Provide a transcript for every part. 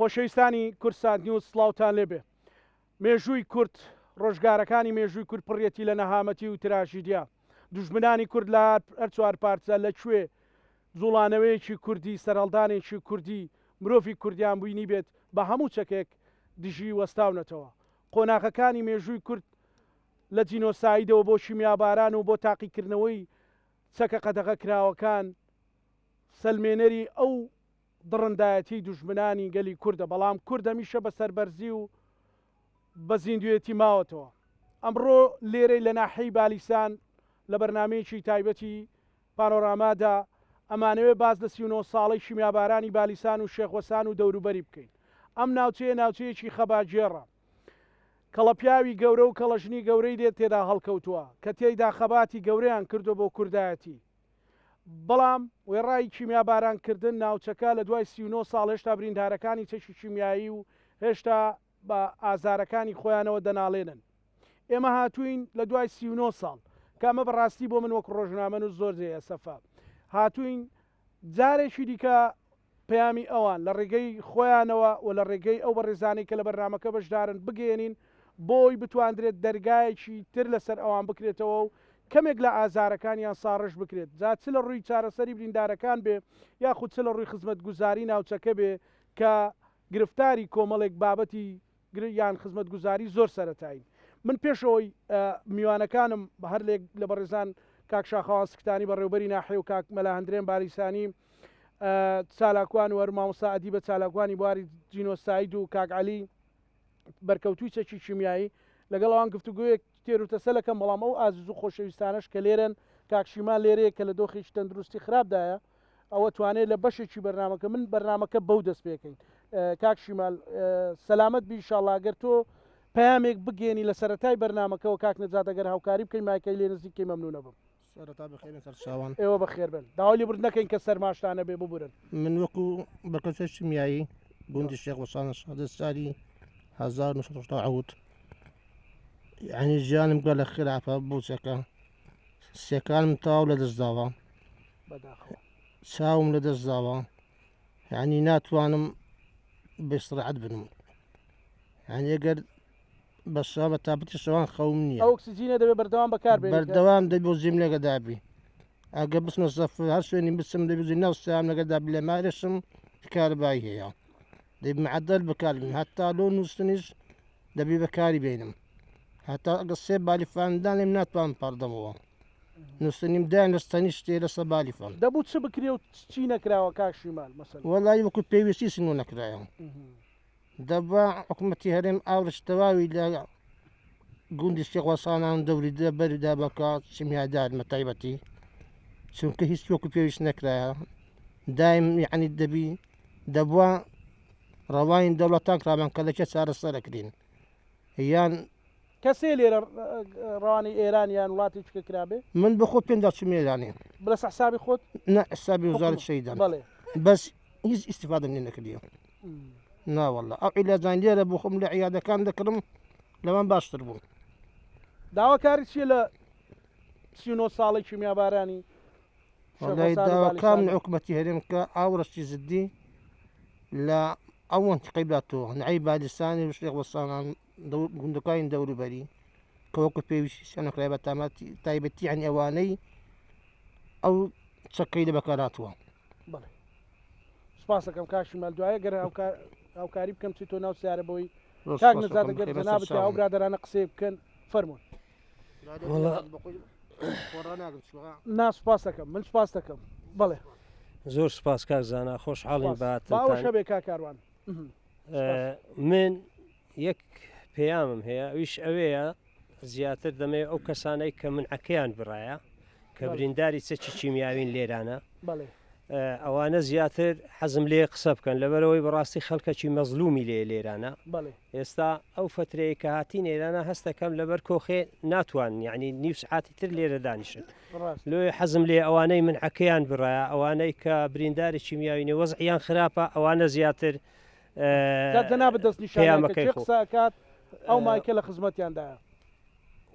خۆشەویستانی کوردسات نیوز سڵاوتان لێبێ. مێژووی کورد، ڕۆژگارەکانی مێژووی کورد پڕیەتی لە نەهامەتی و تراژیدیا. دوژمنانی کورد لە هەر چوارپارچە لە کوێ جوڵانەوەیەکی کوردی، سەرهەڵدانێکی کوردی، مرۆڤی کوردیان بینیبێت بە هەموو چەکێک دژی وەستاونەتەوە. قۆناغەکانی مێژووی کورد لە جینۆسایدەوە بۆ کیمیاباران و بۆ تاقیکردنەوەی چەکە قەدەغەکراوەکان سەلمێنەری ئەو دڕندایەتیی دوژمنانی گەلی کوردە، بەڵام کورد هەمیشە بە سەربەرزی و بە زیندوێتی ماوەتەوە. ئەمڕۆ لێرەی لە ناحیەی بالیسان لە بەرنامەیەکی تایبەتی پانۆرامادا ئەمانەوێ باس لە 39 ساڵەی کیمیابارانی بالیسان و شێخ وەسان و دەوروبەری بکەین. ئەم ناوچەیە ناوچەیەکی خەباتگێڕە. کەڵەپیاوی گەورە و کەڵەژنی گەورەی لێ تێدا هەڵکەوتووە کە تێیدا خەباتی گەورەیان کردووە بۆ کوردایەتی. بەڵام وێڕای کیمیاباران کردن ناوچەکە لە دوای 39 ساڵ هێشتا بریندارەکانی چەکی کیمیایی و هێشتا بە ئازارەکانی خۆیانەوە دەناڵێنن. ئێمە هاتووین لە دوای 39 ساڵ کە ئەمە بەڕاستی بۆ من وەک ڕۆژنامەنووس زۆر جێی ئەسەفە هاتووین جارێکی دیکە پەیامی ئەوان لە ڕێگەی خۆیانەوە و لە ڕێگەی ئەو بەڕێزانەی کە لە بەرنامەکە بەشدارن بگەیەنین بۆی بتواندرێت دەرگایەکی تر لەسەر ئەوان بکرێتەوە و کەمێک لە ئازارەکانیان ساڕێژ بکرێت جا چ لە ڕووی چارەسەری بریندارەکان بێ یاخود چ لە ڕووی خزمەتگوزاری ناوچەکە بێ کە گرفتاری کۆمەڵێک بابەتی یان خزمەتگوزاری زۆر سەرەتایین. من پێش ئەوەی میوانەکانم هەر لێک لە بەڕێزان کاک شاخەوان سکتانی بەڕێوبەری ناحیە و کاک مەلا هەندرێن بالیسانی چالاکوان و هەر مامۆستا ئەدیبە چالاکوانی بواری جینۆساید و کاک عەلی بەرکەوتووی چەکی کیمیایی لەگەڵ ئەوان گفتوگۆیەک تێروتەسەلەکەم بەڵام ئەو ئازیز و خۆشەویستانەش کە لێرەن کاک شیمان لێرەیە کە لە دۆخێکی تەندروستی خراپدایە ئەوە توانێت لە بەشێکی بەرنامەکە من بەرنامەکە بەو دەست پێکەین کاک شیمال سەلامەت بی ئینشاڵڵا گەر تۆ پەیامێک بگەێنی لە سەرەتای بەرنامەکەەوە کاک نەجات ئەگەر هاوکاری بکەین مایکەی لێ نزیک کەی مەمنونە بم. سەرەتا بەخێربێن سەرچاوان. ئێوە بەخێربێن. داوای لێبوردن دەکەین کە سەرماشتان نەبێ ببورن. من وەکو بەرکەوتەی شیمیایی گوندی شێخ وەسانە شادە سالی 1970 یعنی ژیانم گە لە خراپە بۆ چەکە سێکانم تەواو لە دەست داوە بەداخەوە. چاوم لە دەست داوە یعنی ناتوانم بێسڕعەت بنم یعنی ئەگەر بە شەوە بە تابەتی شەوان خەوم نییە ئەو ئۆکسجینە دەبێت بەردەوام بەکار بێنیت بەردەوام دەبی بۆ زیم لەگە دابی ئەگە بچمە سەفەر هەر شوێنی بچم دەبی زی ناو سیام لەگە دابی لە مارشم کارەبایی هەیە دەبی معدل بەکار بێنم هەتا لۆ نووسنیش دەبی بەکاری بێنم هەتا ئەگە سێ بالیفان دانێم ناتوانم پەڕدەمەوە نووسنیم دایان لە ستەنیشتێ لەسەر بالیفان دەبوو چ بکرێ و چی نەکراوە کاک شیمال مەسەلەن؟ وەڵایی وەکو پێویستی سنوو نەکرایە دەبا حکومەتی هەرێم ئاورش تەواوی لە گوندی شێخ وەسانان دەوری دە بەری دا بەکە شیمیادار مە تایبەتی چونکە هیچ وەکو پێویست نەکرایە دایم یعنی دەبی دەبووە ڕەوانی دەوڵەتان کرابان کە لەکێ چارەسەرەکرین یان کەسێ لێرە ڕەوانەی ئێران یان وڵاتێکی کە کرابێ؟ من بە خۆ پێم دا چوومە ئێرانێ. بەس حسابی خۆت؟ نا حسابی وزارەت شەهیدان. بەڵێ. بەس هیچ ئیستیفادەم لێ نەکردیە. نا واللە ئەو عیلاجان لێرە بۆ خۆم لە عیادەکان دەکڕم لەوان باشتر بوون. داواکاری چیە لە 39 ساڵەی کیمیابارانی وەڵای داواکام لە حکومەتی هەرێم کە ئاوڕشتی زدی لە ئەو منتیقەی باتەوە نەعی بالیسانی و شێخ وەسانان گوندەکانی دەوروبەری کە وەکو پێویستی سەنەکرای بە تایبەتی یعنی ئەوانەی ئەو چەکەی لە بەکاراتوە بەڵێ سپاسەکەم کاشی مال دوایە گەر هاوکاری بکەم چی تۆ ناو سیارە بۆی کاک نەجات گەر جەنابت ئەو برادەرانە قسەی بکەن فەرموون نا سپاس دەکەم من سپاس دەکەم بەڵێ زۆر سپاس کاک زانا خۆشحاڵین بە هاتنتان باوەش هەبێ کاک کاروان من یەک پەیامم هەیە ئەویش ئەوەیە زیاتر دەمەوێت ئەو کەسانەی کە منعەکەیان بڕایە کە برینداری چەکی کیمیاوین لێرانە ئەوانە زیاتر حەزم لێ قسە بکەن لەبەرەوەی بەڕاستی خەڵکەکی مەزلومی لێ لێرانە ئێستا ئەو فترەیە کە هاتین ئێرانە هەستەکەم لەبەر کۆخێ ناتوان یعنی نیو سعاتی تر لێرە دانیشن لۆیە حەزم لێ ئەوانەی منعەکەیان بڕایە ئەوانەی کە برینداری کیمیاوینە وەزعیان خراپە ئەوانە زیاتر جەنابت دەستنیشان کە کێ قسە ئەکات ئەو مایکە لە خزمەتیاندایە.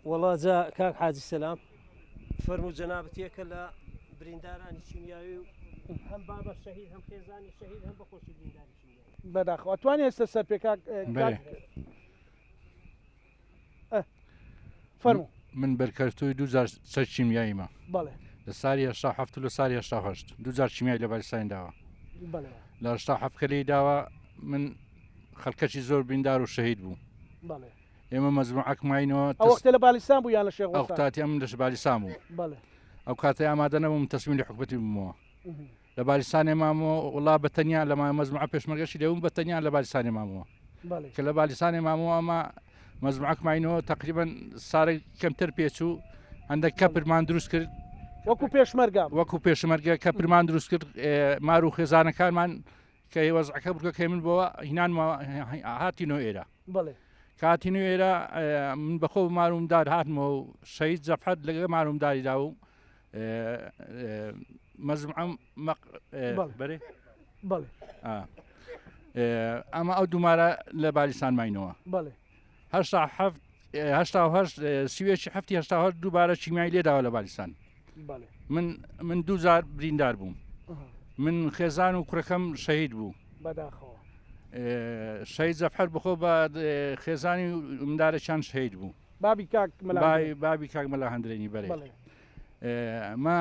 وەڵا جا کاک حاجی سەلام فەرموو جەنابت یەکە لە بریندارانی کیمیاوی و هەم بابە شەهید هەم خێزانی شەهید هەم بەخۆشی برینداری کیمیاوی. بەداخەوە ئەتوانی ئێستا سەر پێ کاک بەێ. فەرموو. من بەرکەوتووی دوو جار چەک کیمیاییمە. بەڵێ. لە ساری 87 و لە ساری 88 دوو جار کیمیای لە بالیسانی داوە. بەڵێ. لە 87 کە لێی داوە من خەڵکەکی زۆر بریندار و شەهید بوو. بەڵێ. ئێمە مەجموعەک ماینەوە ئەو وەختە لە بالیسان بوو یان لە شێخ ئەو وەسان؟ کاتی ئەمن لە بالیسان بووم. بەڵێ. ئەو کاتەی ئامادە نەبووم تەسلیم لە حکومەتی ببمەوە. لە بالیسانێ مامەوە وڵا بە تەنیا لە مەزموعە پێشمەرگەشی لێبووم بە تەنیا لە بالیسانێ مامەوە. کە لە بالیسانێ مامەوە ئەمە مەزموعەک ماینەوە تقریبا سارێک کەمتر پێچوو هەندێک کەپرمان دروست کرد وەکو پێشمەرگە وەکو پێشمەرگە کەپرمان دروست کرد مار و خێزانەکانمان کە وەزعەکە بکەکەی من بۆ هینانمە هاتینەوە ئێرە کاتینەوە ئێرە من بەخۆ مارومدار هاتمەوە و شەید جەفەت لەگە مارومداری دا و مەزمعم بەرێ ئەمە ئەو دومارە لە بالیسان ماینەوە هەشتا هەفت هەشتا هەشت سیوێکی هەفتی هەشتا هەشت دووبارە چیمیای لێداوە لە بالیسان من من دووجار بریندار بووم من خێزان و کوڕەکەم شەهید بوو بەداخەوە شەهید زەفەر بخۆ بە خێزانی مندارەکان شەهید بوو بابی کاک مەلا بابی کاک مەلا هەندرێنی بەرێ ما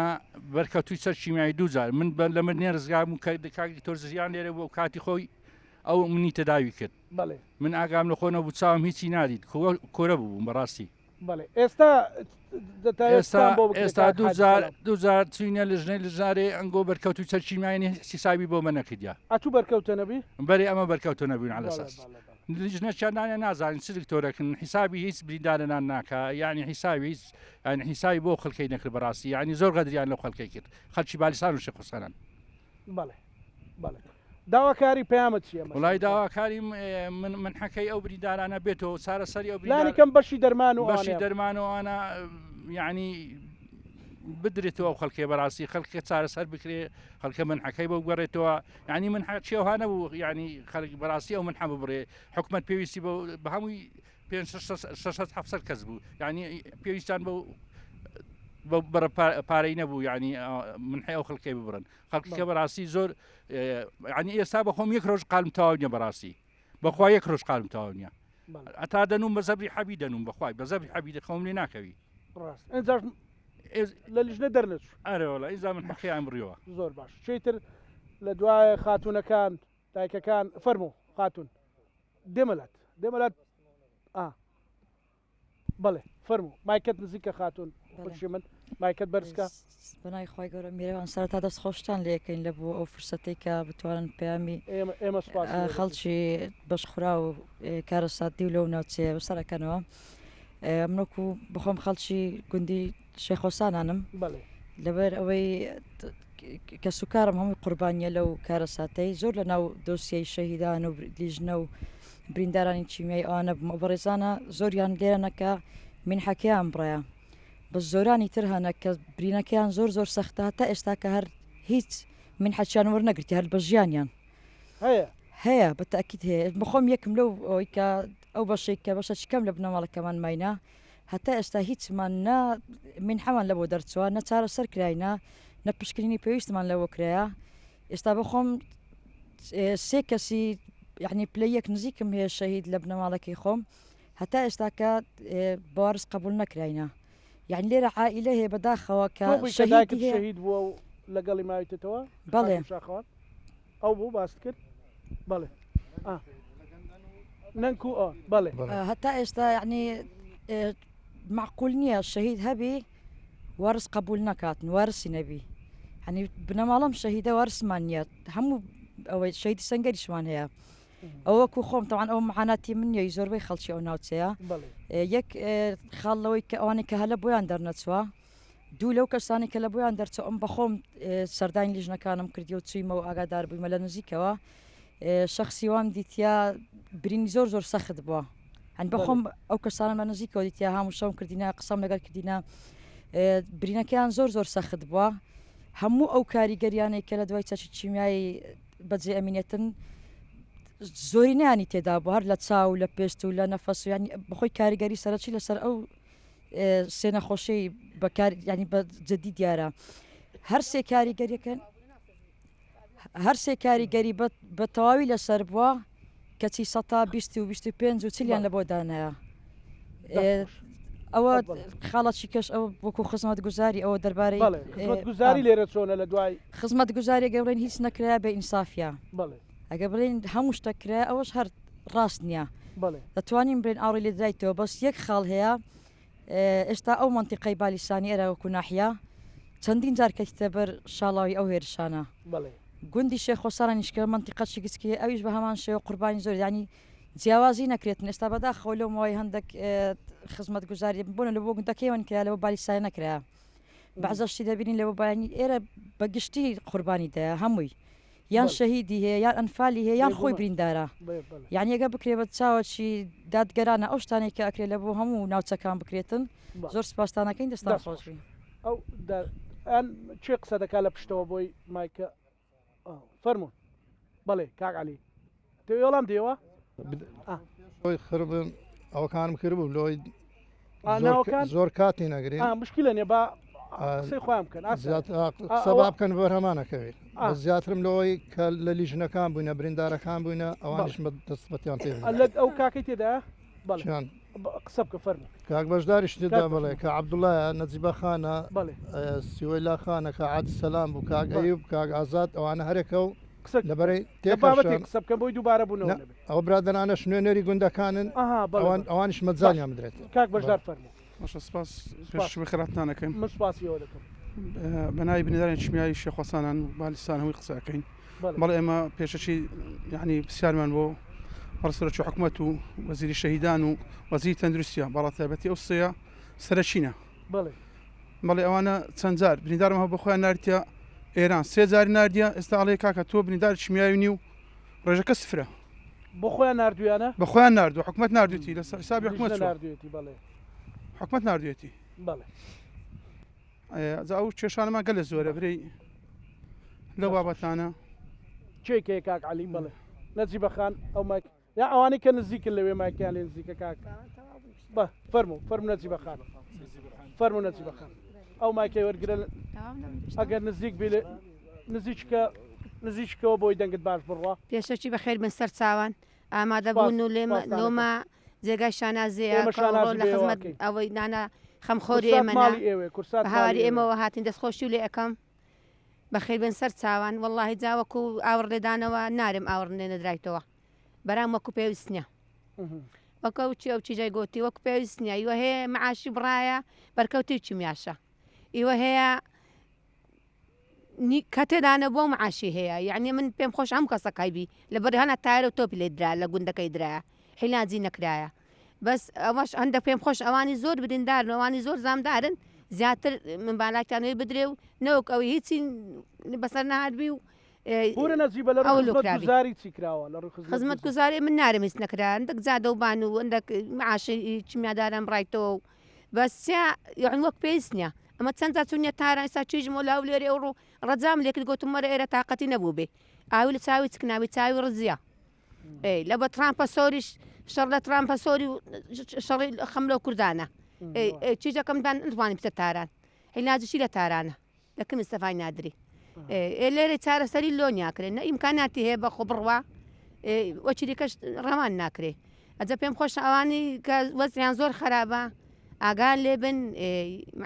بەرکەوتوی سەر شیمیایی دوو جار من بە لە مردنێ ڕزگار بوو کە کاک دکتۆر زریان لێرە بوو کاتی خۆی ئەو منی تەداوی کرد بەڵێ من ئاگام لە خۆ نەبوو چاوم هیچی نادیت کۆرە بووم بەڕاستی بەڵێ ئێستا ئێستا ئێستا دوو جار دوو جار چوینە لژنەی لژارێ ئەنگۆ بەرکەوتو چەر شیمیایی حسابی بۆ مە نەکردیا ئەتوو بەرکەوتە نەبی بەرێ ئەمە بەرکەوتە نەبووین على اساس لیژنە چەندانە نازانین چ دکتۆرەکن حیسابی هیچ بریندارەنان ناکا یعنی حیسابی هیچ یعنی حیسابی بۆ خەڵکەی نەکرد بەڕاستی یعنی زۆر غەدریان لەو خەڵکەی کرد خەڵکی بالیسان و شێخ حوسێنان. بەڵێ بەڵێ داواکاری پەیامت چییە وڵی داواکاری من من حەکەی ئەو بریندارانە بێتەوە چارەسەری ئەو لانی کەم بەشی دەرمان و بەشی دەرمان و ئەوانە یعنی بدرێتەوە ئەو خەڵکێ بەڕاستی خەڵکە چارەسەر بکرێ خەڵکە من حەکەی بۆ بگەڕێتەوە یعنی من چێوها نەبوو یعنی خەڵک بەڕاستی ئەو من حە ببڕێ حکومت پێویستی بە هەمووی 6 7 کەس بوو یعنی پێویستان بە بەڕە پارەی نەبوو یعنی من حەی ئەو خەڵکەی ببرن خەڵکە بەڕاستی زۆر ینی ئێستا بەخۆم یەک ڕۆژ قالم تەواو نیە بەڕاستی بەخوا یەک ڕۆژ قالم تەواو نیە ئەتا دەنوم بە زەبری حەبی دەنوم بەخوای بە زەبری حەبی دەخەوم لێ ناکەوی ڕاست ئینجاش لە لیژنە دەرنەچوو ئەرێ وەڵا ئینجا من حەقیان بڕیەوە زۆر باش چیتر لە دوای خاتوونەکان دایکەکان فەرموو خاتوون دێمەلات دێمەلات ئا بەڵێ فەرموو مایکەت نزیکە خاتوون خوشی من مایکەت بەرزکە. بەناوی خوای گەورە میرەوان سەرەتا دەست خۆشتان لێکەین لە بۆ ئەو فرسەتەی کە بتوانن پەیامی ئێمە سوپاس خەڵکی بەشخورا و کارەساتی و لەو ناوچەیە بەسەرەکەنەوە من وەکو بخۆم خەڵکی گوندی شێخۆسانانم لەبەر ئەوەی کەسوکارم هەمووی قوربانیە لەو کارەساتەی زۆر لە ناو دۆسیەی شەهیدان و لیژنە و بریندارانی کیمیای ئەوانە بووم ئەو بەڕێزانە زۆریان لێرەنە کە مینحەکەیان بڕایە بەس زۆرانی تر هەنە کە برینەکەیان زۆر زۆر سەختە تا ئێستا کە هەر هیچ مینحەچیان وەرنەگرتی هەر بە ژیانیان هەیە هەیە بە تاکیت هەیە بەخۆم یەکم لەو ئەوەی کە ئەو بەشێک کە بەشە کەم لە بنەماڵەکەمان ماینە هەتا ئێستا هیچمان نە مینحەمان لەبۆ دەرچوە نە چارەسەر کراینە نە پشکنینی پێویستمان لەوە کرایە ئێستا بەخۆم سێ کەسی یعنی پلە یەک نزیکم هەیە شەهید لە بنەماڵەکەی خۆم هەتا ئێستاکە بەوارز قبول نەکراینە یعنی لێرە عائلە هەیە بەداخەوە کە شەهیدی هەیە شەهید بووە و لەگەڵی ماویتەوە بەڵێ شاخەوان ئەو بوو باست کرد بەڵێ نەنکو ئە بەڵێ هەتا ئێستا یعنی معقول نییە شەهید هەبی وەرز قبول نەکاتن وەرسی نەبی هەنی بنەماڵم شەهیدە وەرسمان نییە هەموو ئەوەی شەهیدی سەنگەریشمان هەیە ئەوە وەکو خۆم تەوان ئەو معاناتی من نیە زۆربەی خەڵکی ئەو ناوچەیە یەک خاڵ لەوەی کە ئەوانەی کە هەلە بۆیان دەرنەچووە دوو لەو کەسانی کە لە بۆیان دەرچە ئەم بەخۆم سەردانی لیژنەکانم کردی و چوویمەوە ئاگادار بوویمە لە نزیکەوە شخصی وام دیتیا برینی زۆر زۆر سەخت بووە هەن بەخۆم ئەو کەسانە لە نزیکەوە دیتیا هاموشەم کردینە قسەم لەگەڵ کردینە برینەکەیان زۆر زۆر سەخت بووە هەموو ئەو کاریگەریانەی کە لە دوای چەکی کیمیایی بەجێ ئەمینێتن زۆرینەیانی تێدا بوو هەر لە چاو لە پێست و لە نەفەس و یانی بەخۆی کاریگەری سەرەکی لەسەر ئەو سێ نەخۆشی بەکار ینی بە جدی دیارە هەر سێ کاریگەریەکە. هەرسێ کاریگەری بە تەواوی لەسەر بووە کەچی سەتا 20 و 25 و چلیان لە بۆ دانایە ئەوە خاڵەکی کەش ئەو وەکو خزمەت گوزاری ئەوە دەربارەی گوزاری لێرە چۆنە لە دوای خزمەت گوزاری گەورەین هیچ نەکرا بە ئینسافە ئەگە بڵێن هەموو شتە کرا ئەوەش هەر ڕاست نییە دەتوانین بڵێن ئاڕی لێدرایتەوە بەس یەک خاڵ هەیە ئێستا ئەو مەنتیقەی بالیسانی ئێرە وەکو ناحیە چەندین جار کەتیتە بەر شاڵاوی ئەو هێرشانە. گوندی شێخ خۆسارانیش کە مەنتیقەکی گچکەیە ئەویش بە هەمان شێوە قوربانی زۆر یانی جیاوازی نەکرێتن ئێستا بەداخەوە لەو ماوەی هەندێک خزمەتگوزاری بۆنە لە بۆ گوندەکەیوان کرا لەوە بالیسای نەکرا بەعزە شتی دەبینین لەوە بایانی ئێرە بە گشتی قوربانی دایە هەمووی یان شەهیدی هەیە یان ئەنفالی هەیە یان خۆی بریندارە یان یەگە بکرێ بە چاوەکی دادگەرانە ئەو شتانێک کە ئەکرێ لە بۆ هەموو ناوچەکان بکرێتن زۆر سپاستانەکەین دەستان خۆش بی. ئەو ئەن کێ قسە دەکا لە پشتەوە بۆی مایکە فەرموون بەڵێ کاک عەلی تۆ وەڵام دێوە خۆی خربم ئەوەکانم کردبوو لۆی زۆر کاتی نەگرین مشکلە نیە با قسەی خۆیان بکەن سەبا بکەن بەرهەمانەکەوێت زیاترم لەوەی کە لە لیژنەکان بووینە بریندارەکان بووینە ئەوانیش دەستبەتیان پێ ئەو کاکەی تێدا قسە بکە فەرموو. کاک بەشداریش تێدا بەڵێ کە عەبدوڵایە نەجیبە خانە سیوەیلا خانە کە عادل سەلام بوو کاک ئەیوب کاک ئازاد ئەوانە هەرێکە و لەبەرەی تێکەشان قسە بکەن بۆی دووبارە بوونەوە نەبێ. ئەوە برادەرانەش نوێنەری گوندەکانن ئەوانیش مەجالیان بدرێت. کاک بەشدار فەرموو. باشە سپاس پێش بەخێرهاتنان ئەکەین. من سپاسی ئێوە دەکەم. بە ناوی بریندارانی کیمیایی شێخ وەسانان و بالیستان هەمووی قسە ئەکەین. بەڵێ ئێمە پێشەکی یعنی پرسیارمان بۆ بەڕێز سەرۆکی حکومەت و وەزیری شەهیدان و وەزیری تەندروستیە بەڵا تایبەتی ئەو سێیە سەرەکینە. بەڵێ ئەوانە چەند جار بریندارم هەبوو خۆیان ناردیە ئێران سێ جاری ناردیە ئێستا ئەڵێ کاکە تۆ برینداری کیمیاوی نی و ڕێژەکە سفرە. بۆ خۆیان ناردویانە؟ بە خۆیان ناردووە حکومەت ناردوێتی لەسەر حسابی حکومەت چووە. ناردوێتی بەڵێ. حکومەت ناردوێتی. بەڵێ. جا ئەو کێشانەمان گەلە زۆرە برێی لەو بابەتانە. کێ کێ کاک عەلی بەڵێ نەجیبە خان ئەو مایک یا ئەوانەی کە نزیکن لەوێ مایکیان لێ نزیکە کاک بە فەرموو فەرموو نەجیبە خان فەرموو نەجیبە خان ئەو مایکەی وەرگرە ئەگەر نزیک بی نزیکە نزیکەوە بۆی دەنگت باش بڕوا. پێشەکی بەخێر بن سەرچاوان ئامادەبوون و لێمە لۆمە جێگای شانازیە ئێمە کە ئەوڕۆ شانازی لە بە ئێوە خزمەت ئەکەین. ئەوەی نانا خەمخۆری کورسات ئێمەنە ماڵی ئێوەیە کورسات بە ماڵی هاواری ئێوەیە. ئێمەوە هاتین دەستخۆشی لێ ئەکەم بەخێر بێن سەر چاوان وەڵاهی جا وەکو ئاوڕ لێدانەوە نارم ئاوڕ لێ نەدرایتەوە بەرام وەکو پێویست نیە وەکو ئەو چی ئەو چیجای گۆتی وەکو پێویست نیە ئیوە هەیە معاشی بڕایە بەرکەوتەی کیمیاشە ئیوە هەیە نی کە تێدا نەبووە و معاشی هەیە یەعنی من پێم خۆشە هەموو کەسەک هەیبی لەبەر هەنا تایرە و تۆپی لێ درا لە گوندەکەی درایە حیلاجی نەکرایە بەس ئەوەش هەندە پێم خۆش ئەوانی زۆر بریندارن و ئەوانی زۆر زامدارن زیاتر من بالاکیان وێ بدرێ و نەوەک ئەوەی هیچی بەسەر نەهاتبی و پورە نەجیبە لە ئەوە ڕووی لۆکرابی خزمەتگوزاری چی کراوە لە ڕووی خزمەتگوزاری خزمەتگوزاری من نارم هیچ نەکرا هەندێک جادە و بان و هەندێک معاشی کیمیاداران بڕایتەوە و بەس چیا یەعنی وەک پێویست نیە ئەمە چەند جار چونیە تاران ئێستا چیژم وەلا هەولێرێ ئەوڕۆ ڕەجام لێکرد گۆتم وەرە ئێرە تاقەتی نەبوو بێ ئاوی لە چاوی چکناوی چاوی ڕزیە ئەی لە بە ترامپە سۆریش شەڕ لە ترامپە سۆری و شەڕی خەم لەو کوردانە ئەی چیژەکەم دان نتوانین بچە تاران عیلاجشی لە تارانە لە کن مستەفای نادری ئێ لێرە چارەسەری لۆ نیاکرێ نە ئیمکاناتی هەیە بە خۆ بڕوا وەچی دیکەش ڕەوان ناکرێ ئەجە پێم خۆش ئەوانی کە وەزیان زۆر خراپە ئاگان لێ بن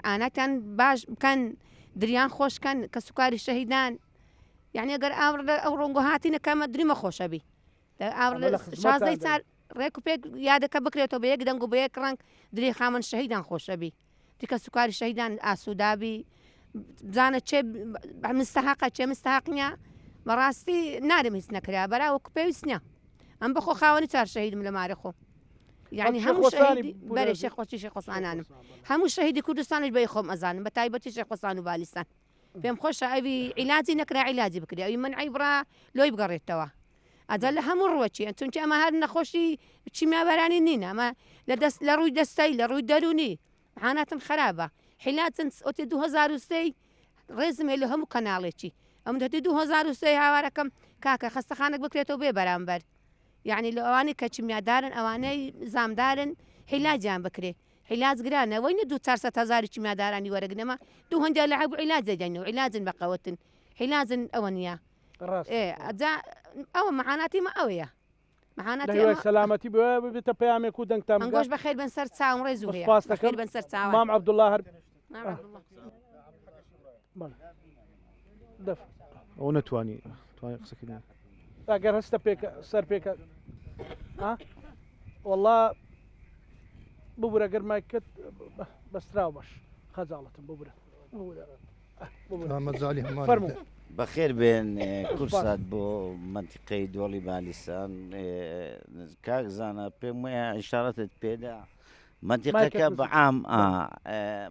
ئاناتیان باش بکەن دریان خۆشکەن کە سوکاری شەهیدان یعنی ئەگەر ئاوڕ ئەو ڕۆنگۆ هاتینە کەمە دریمە خۆشەبی شازدەی چار ڕێک و پێک یادەکە بکرێتەوە بە یەک دەنگ و بە یەک ڕەنگ دری خاوەن شەهیدان خۆشەبی دی کەسوکاری شەهیدان ئاسوودابی بزانە چێ مستحقە چێ مستحق نییە بەڕاستی نارم هیچ نەکرا بەرا وەکو پێویست نییە ئەم بەخۆ خاوەنی چار شەهیدم لە مارە خۆم یعنی هەموو شەهیدی بەرێ شێخ خۆشی شێخ خۆسانانم هەموو شەهیدی کوردستانش بەی خۆم ئەزانم بە تایبەتی شێخ خۆسان و بالیستان پێم خۆشە ئەوی عیلاجی نەکرا عیلاجی بکرێ ئەوی منعی بڕا لۆی بگەڕێتەوە ئەجا لە هەموو ڕوەکی چونکی ئەمە هەر نەخۆشی چیمیابارانی نینە ئەمە لە دەست لە ڕووی دەستەی لە ڕووی دەرونی حاناتن خراپە حیلاجن ئۆتێ 2003 ڕێزم هەیە لە هەموو کەناڵێکی ئەم دەتی 2003 هاوارەکەم کاکە خەستەخانەک بکرێتەوە بێ بەرامبەر یعنی لە ئەوانەی کە چیمیادارن ئەوانەی زامدارن حیلاجیان بکرێ عیلاج گرانە وەی نە دوو چارسەد هەزاری کیمیادارانی وەرەگرن ئەمە دوو هەندیا لە عەب عیلاج دەدەن و عیلاجن بەقەوەتن عیلاجن ئەوە نییە. ئێ ئەجا ئەوە معاناتی مە ئەوەیە معاناتی لە هیوای سەلامەتی بۆ ببێتە پەیامێک و دەنگتان بگات. ئەنگۆش بەخێر بن سەر چاوم ڕێز و هەیە سپاس بەخێر دەکەم بن سەر چاوان مام عەبدوڵڵا هەر مام عەبدوڵڵا. بەڵێ دەف ئەو نەتوانی توانی قسەکردن ئەگەر هەستە پێکە سەر پێکە ها والله ببورە گەر مایکت بەستراو باش خەجاڵەتم ببورە ببورە فەرموو. بەخێر بێن کورسات بۆ مەنتیقەی دۆڵی بالیسان کاک زانا پێم وایە ئیشارەتت پێدا مەنتیقەکە بە عام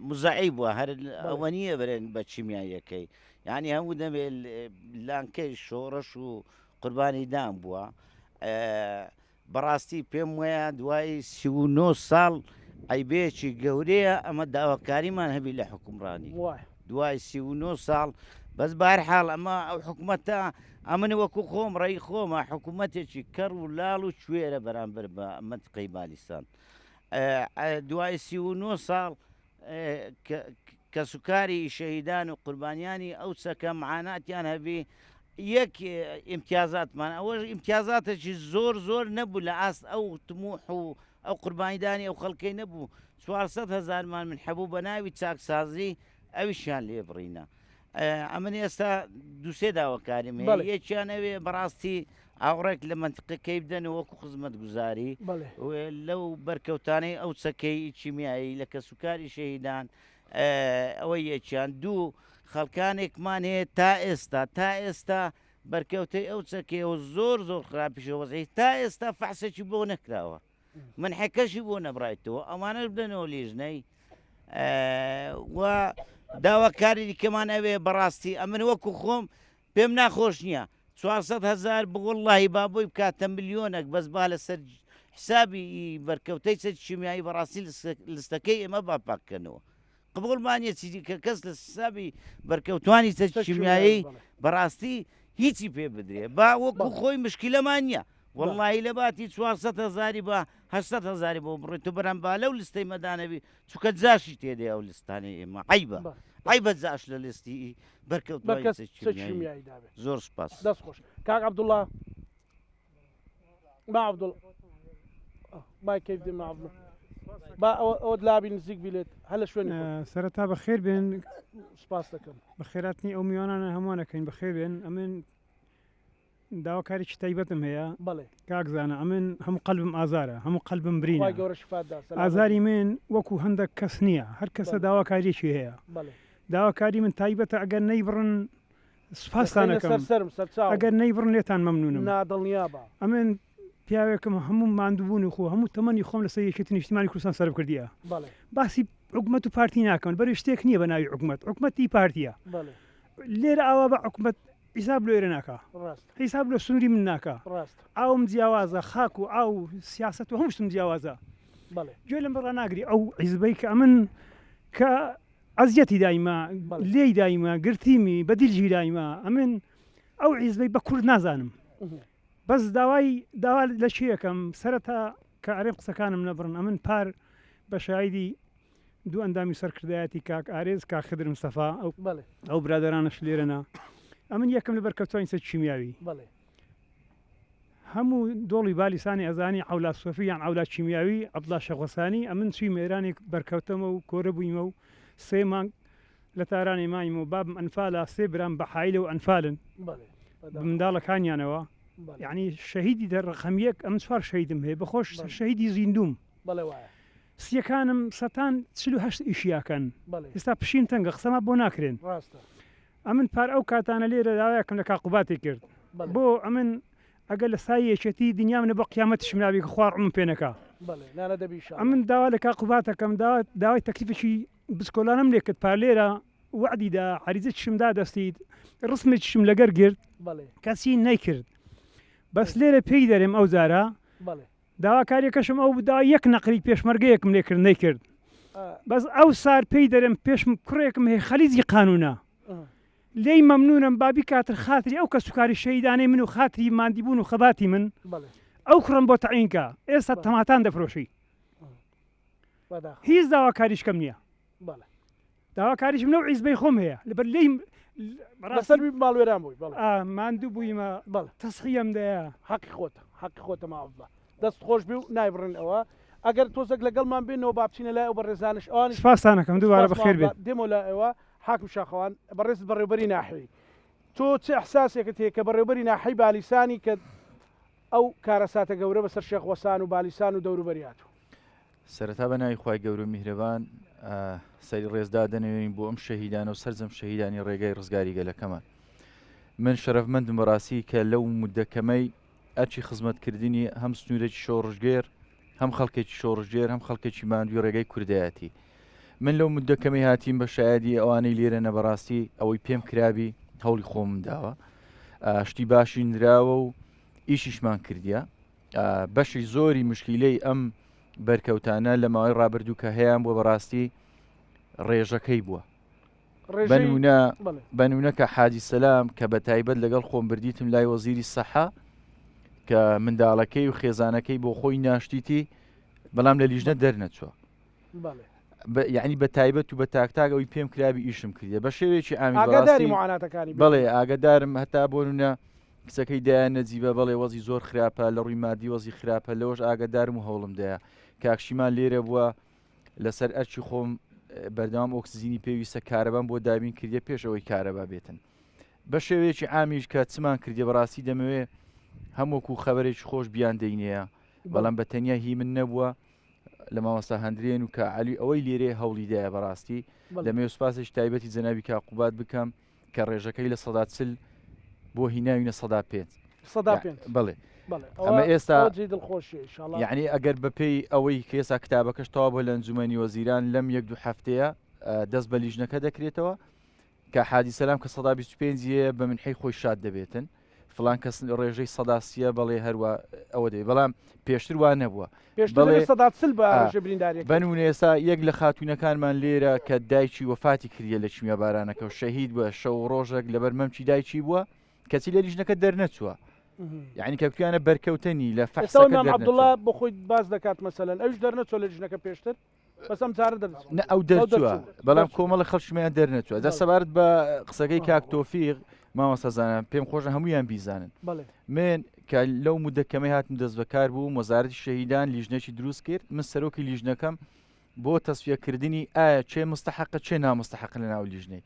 مزعی بووە هەر ئەوە نییە برێن بە چیمیاییەکەی یعنی هەموو دەبێت لانکەی شۆڕش و قوربانی دان بووە بەڕاستی پێم وایە دوای 39 ساڵ عەیبەیەکی گەورەیە ئەمە داواکاریمان هەبی لە حکومڕانی دوای 39 ساڵ بەس بارحاڵ ئەمە ئەو حکومەتە ئەمن وەکو خۆم ڕێی خۆمە حکوومەتێکی کەڕ و لاڵ و کوێرە بەرامبەر بە مەنتقەی بالیسان دوای 39 ساڵ کەسوکاری شەهیدان و قوربانیانی ئەو چەکە معاناتیان هەبی یەک ئیمتیازاتمان ئەوەش ئیمتیازاتێکی زۆر زۆر نەبوو لە ئاست ئەو تموح و ئەو قوربانیدانی ئەو خەڵکەی نەبوو 400 هەزارمان من هەبوو بە ناوی چاکسازی ئەویشیان لێ بڕینە ئەمن ئێستا دووسێ داواکاریم هەیە یەکیان ئەوێ بەڕاستی ئاوڕێک لە مەنتقەکەی بدەن وەکو خزمەتگوزاری لەو بەرکەوتانەی ئەو چەکەی کیمیایی لە کەسوکاری شەهیدان ئەوە یەکیان دوو خەڵکانێکمان هەیە تا ئێستا تا ئێستا بەرکەوتەی ئەو چەکەیە و زۆر زۆر خراپیشە وەزعی تا ئێستا فەحسێکی بۆ نەکراوە منحەکەشی بۆ نەبڕایتەوە ئەوانەش بدەنەوە لیژنەی و داواکاری دیکەمان ئەوێ بەڕاستی ئەمن وەکو خۆم پێم ناخۆش نییە 400 هزار بووڵی با بۆی بکاتە ملیۆنێک بەس با لەسەر حسابی بەرکەوتەی چەکی شیمیایی بەڕاستی لستەکەی ئێمە با پاککەنەوە قبوڵمان نیە چیدی کە کەس لە حسابی بەرکەوتوانی چەکی شیمیایی بەڕاستی هیچی پێ بدرێ با وەکو خۆی مشکلەمان نییە وەڵڵاهی لە باتی 400 هەزاری بە 800 هەزاری بۆ بڕێت و بەرام با لەو لستەی مەدانەبی چونکە جاشی تێدەیە ئەو لستانەی ئێمە عەیبە عەیبە جاش لە لستی بەرکەوتوانی بەرکەس چەکی چەکی شیمیایی شیمیایی دابێ زۆر سوپاس. دەست خۆش کاک عەبدوڵڵا ما عەبدوڵ با کەیف دێ ما عەبدوڵ با ئەوە ئەوەت لابی نزیک بی لێت هەر لە شوێنی خۆت سەرەتا بەخێر بێن سپاس دەکەم بەخێراتنی ئەو میوانانە هەمووانەکەین بەخێر بێن ئەمن داواکاریی تایبەتم هەیە بەڵێ. کاک زانا ئەمن هەموو قەلبم ئازارە هەموو قەلبم برینە خوای گەورە شفات دا سەلامەت ئازاری بی. من وەکو هەندەک کەس نییە هەر کەسە بەڵێ. داواکاریەکی هەیە بەڵێ. داواکاری من تایبەتە ئەگەر نەیبڕن سوپاستان دەخەینە ئەکەم سەر سەرم سەرچاوم. ئەگەر نەیبڕن لێتان مەمنونم نا دڵنیابە. ئەمن پیاوێکم هەموو ماندووبوونی خۆ هەموو تەمەنی خۆم لەسەر یەکێتی نیشتیمانی کوردستان سەرف کردیە بەڵێ. باسی حکومەت و پارتی ناکەم بەرێ شتێک نییە بە ناوی حکومەت حکومەت ئی پارتیە بەڵێ. لێرە ئاوا بە حکومەت حیساب لۆ ئێرە ناکا ڕاستە. حیساب لۆ سنوری من ناکا ڕاستە. ئاوم جیاوازە خاک و ئاو و سیاسەت و هەموو شتم جیاوازە بەڵێ. گوێ لەم ڕاناگری ئەو حیزبەی کە ئەمن کە ئەزیەتی دایمە بەڵێ. لێی دایمە گرتیمی بە دیل گیرایمە ئەمن ئەو حیزبەی بە کورد نازانم بەس داوای داوا لە کێ ئەکەم سەرەتا کە ئەرێم قسەکانم نەبڕن ئەمن پار بە شایدی دوو ئەندامی سەرکردایەتی کاک ئارێز کاک خدر مستەفا ئەو بەڵێ. ئەو برادەرانەش لێرەنا ئەمن یەکەم لە بەرکەوتوانی چەکی کیمیاوی بەڵێ. هەموو دۆڵی بالیسانی ئەزانی عەولا سۆفی یان عەولا کیمیاوی عەبدوڵا شێخوەسانی ئەمن چوویمە ئێرانێک بەرکەوتەمە و کۆرە بوویمە و سێ مانگ لە تارانێ مایمە و بابم ئەنفالە سێ برام بە حایلە و ئەنفالن بەڵێ بە منداڵەکانیانەوە بەڵێ. یعنی شەهیدی دە ڕەقەم یەک ئەمن چوار شەهیدم هەیە بەخۆش بەڵێ. شەهیدی زیندووم بەڵێ وایە. سیەکانم سەتان 48 ئیشی ئەکەن بەڵێ. ئێستا پشیم تەنگە قسەما بۆ ناکرێن ڕاستە. ئەمن پار ئەو کاتانە لێرە داوایەکم لە کاک قوبادی کرد بەڵێ. بۆ ئەمن ئەگەر لە سای یەکێتی دنیام نە بۆ قیامەتیشم نابی کە خوا ڕومم پێ نەکا بەڵێ نانە دەبی ئیشاڵا. ئەمن داوا لە کاک قوباد ئەکەم داوا داوای تەکلیفێکی بچکۆلانەم لێ کرد پار لێرە وەعدی دا عەریزەکیشم دا دەستیت ڕسمێکیشم لەگەر گرت بەڵێ. کەچی نەیکرد بەس لێرە پێی دەرێم ئەو جارە بەڵێ. داواکاریەکەشم ئەو بوو داوای یەک نەقری پێشمەرگەیەکم لێ کرد نەیکرد بەس ئەو سار پێی دەرێم پێش کوڕێکم هەیە خەلیجی قانونە لێی مەمنونم با بیکاتر خاتری ئەو کەسوکاری شەهیدانەی من و خاتری ماندیبوون و خەباتی من ئەو کوڕم بۆ تەعین کە ئێستا تەماتان دەفرۆشی هیچ داواکاریشکەم نییە داواکاریشم لەو عیزبەی خۆم هەیە لەبەر لێی لەسەر ماڵوێران بووی بەڵێ. ئا ماندوو بوویمە بەڵێ. تەسحیەم دەیا. حەقی خۆتە حەقی خۆتە مام عەبدوڵا دەست خۆش بی و نایبڕین ئەوە ئەگەر تۆزەک لەگەڵمان بێنەوە با بچینە لای ئەو بەڕێزانش ئەوانیش سپاستان ئەکەم دووبارە سپاس مام بەخێر بێن. عەبدوڵا دێمەوە لای ئێوە حاکم شاخەوان بەڕێزت بەڕێوبەری ناحیەی تۆ چ ئیحساسێکت هەیە کە بەڕێوبەری ناحیەی بالیسانی کە ئەو کارەساتە گەورە بەسەر شێخ وەسان و بالیسان و دەوروبەری هاتوو؟ سەرەتا بە ناوی خوای گەورە و میهرەبان سەری ڕێز دادەنەوێین بۆ ئەم شەهیدانە و سەرجەم شەهیدانی ڕێگای ڕزگاری گەلەکەمان. من شەرەفمەندم بەڕاستی کە لەو مدە کەمەی ئەرکی خزمەتکردنی هەم سنوورێکی شۆڕشگێر هەم خەڵکێکی شۆڕشگێر هەم خەڵکێکی ماندووی ڕێگای کوردایەتی من لەو مدە کەمەی هاتیم بە شایەدی ئەوانەی لێرە نە بەڕاستی ئەوەی پێم کرابی هەوڵی خۆمم داوە شتی باشی نراوە و ئیشیشمان کردیە بەشی زۆری مشکیلەی ئەم بەرکەوتانە لە ماوەی ڕابردوو کە هەیان بووە بەڕاستی ڕێژەکەی بووە بەنونە بەنونە کە حاجی سەسلام کە بە تایبەت لەگەڵ خۆم بردیتم لای وەزیری سەحا کە منداڵەکەی و خێزانەکەی بۆ خۆی ناشتیتی بەڵام لە لیژنە دەرنەچووە یعنی بە تایبەت و بە تاکتاک ئەوی پێم کرابی ئیشم کردە بە شێوەیەکی ئامی ئاگاداری معاناتەکانی بەڵێ ئاگادارم هەتا بۆ نونە کچەکەی دایان نەجیبە بەڵێ وەزی زۆر خراپە لە ڕووی مادی وەزی خراپە لەوەش ئاگادارم و هەوڵم دایە کاکشیمان لێرە بووە لەسەر ئەرکی خۆم بەردەوام ئۆکسجینی پێویستە کارەبام بۆ دابین کردە پێش ئەوەی کارەبا بێتن بە شێوەیەکی عامیش کە چمان کردی بەڕاستی دەمەوێ هەم وەکو خەبەرێکی خۆش بیان دەینەیە بەڵام بە تەنیا هی من نەبووە لە مامۆستا هەندرێن و کا عەلی ئەوەی لێرەیە هەوڵی دایە بەڕاستی دەمەوێت سوپاسێکی تایبەتی جەنابی کا قوباد بکەم کە ڕێژەکەی 40% بۆ هیناوینە 5% 5% بەڵێ ئەمە ئێستا یعنی ئەگەر بەپێی ئەوەی کە ئێستا کتابەکەش تەوا بۆ لە ئەنجومەنی وەزیران لەم یەک دوو هەفتەیە دەست بە لیژنەکە دەکرێتەوە کە حاجی سەلام کە 25% یە بە منحەی خۆی شاد دەبێتن فلان کەس ڕێژەی سەدا سیە بەڵێ هەروە ئەوە دەبێت بەڵام پێشتر وا نەبووە پێشتر 40% بە ڕێژەی برینداریەکە. بەنمونە ئێستا یەک لە خاتوونەکانمان لێرە کە دایکی وەفاتی کردیە لە کیمیابارانەکە و شەهید بووە شەو و ڕۆژێک لەبەر مەمکی دایکی بووە کەچی لە لیژنەکە دەرنەچووە یعنی کە کویانە بەرکەوتەنی لە ئێستا فەحسەکە مام دەرنەچووە. عەبدوڵا بۆ خۆی باس دەکات مەسەلەن ئەویش دەرنەچووە لە لیژنەکە پێشتر بەس ئەم جارە دەرچوو. نە ئەو دەرچووە بەڵام کۆمەڵە خەڵکیمان دەرنەچووە جا سەبارەت بە قسەکەی کاک تۆفیق مامۆستا زانا پێم خۆشە هەمویان بیزانن من کە لەو مدە کەمەی هاتم دەست بەکار بووم وەزارەتی شەهیدان لیژنێکی دروست کرد من سەرۆکی لیژنەکەم بۆ تەسفیەکردنی ئایا چێ مستحقە چێ نامستحق لە ناو لیژنەی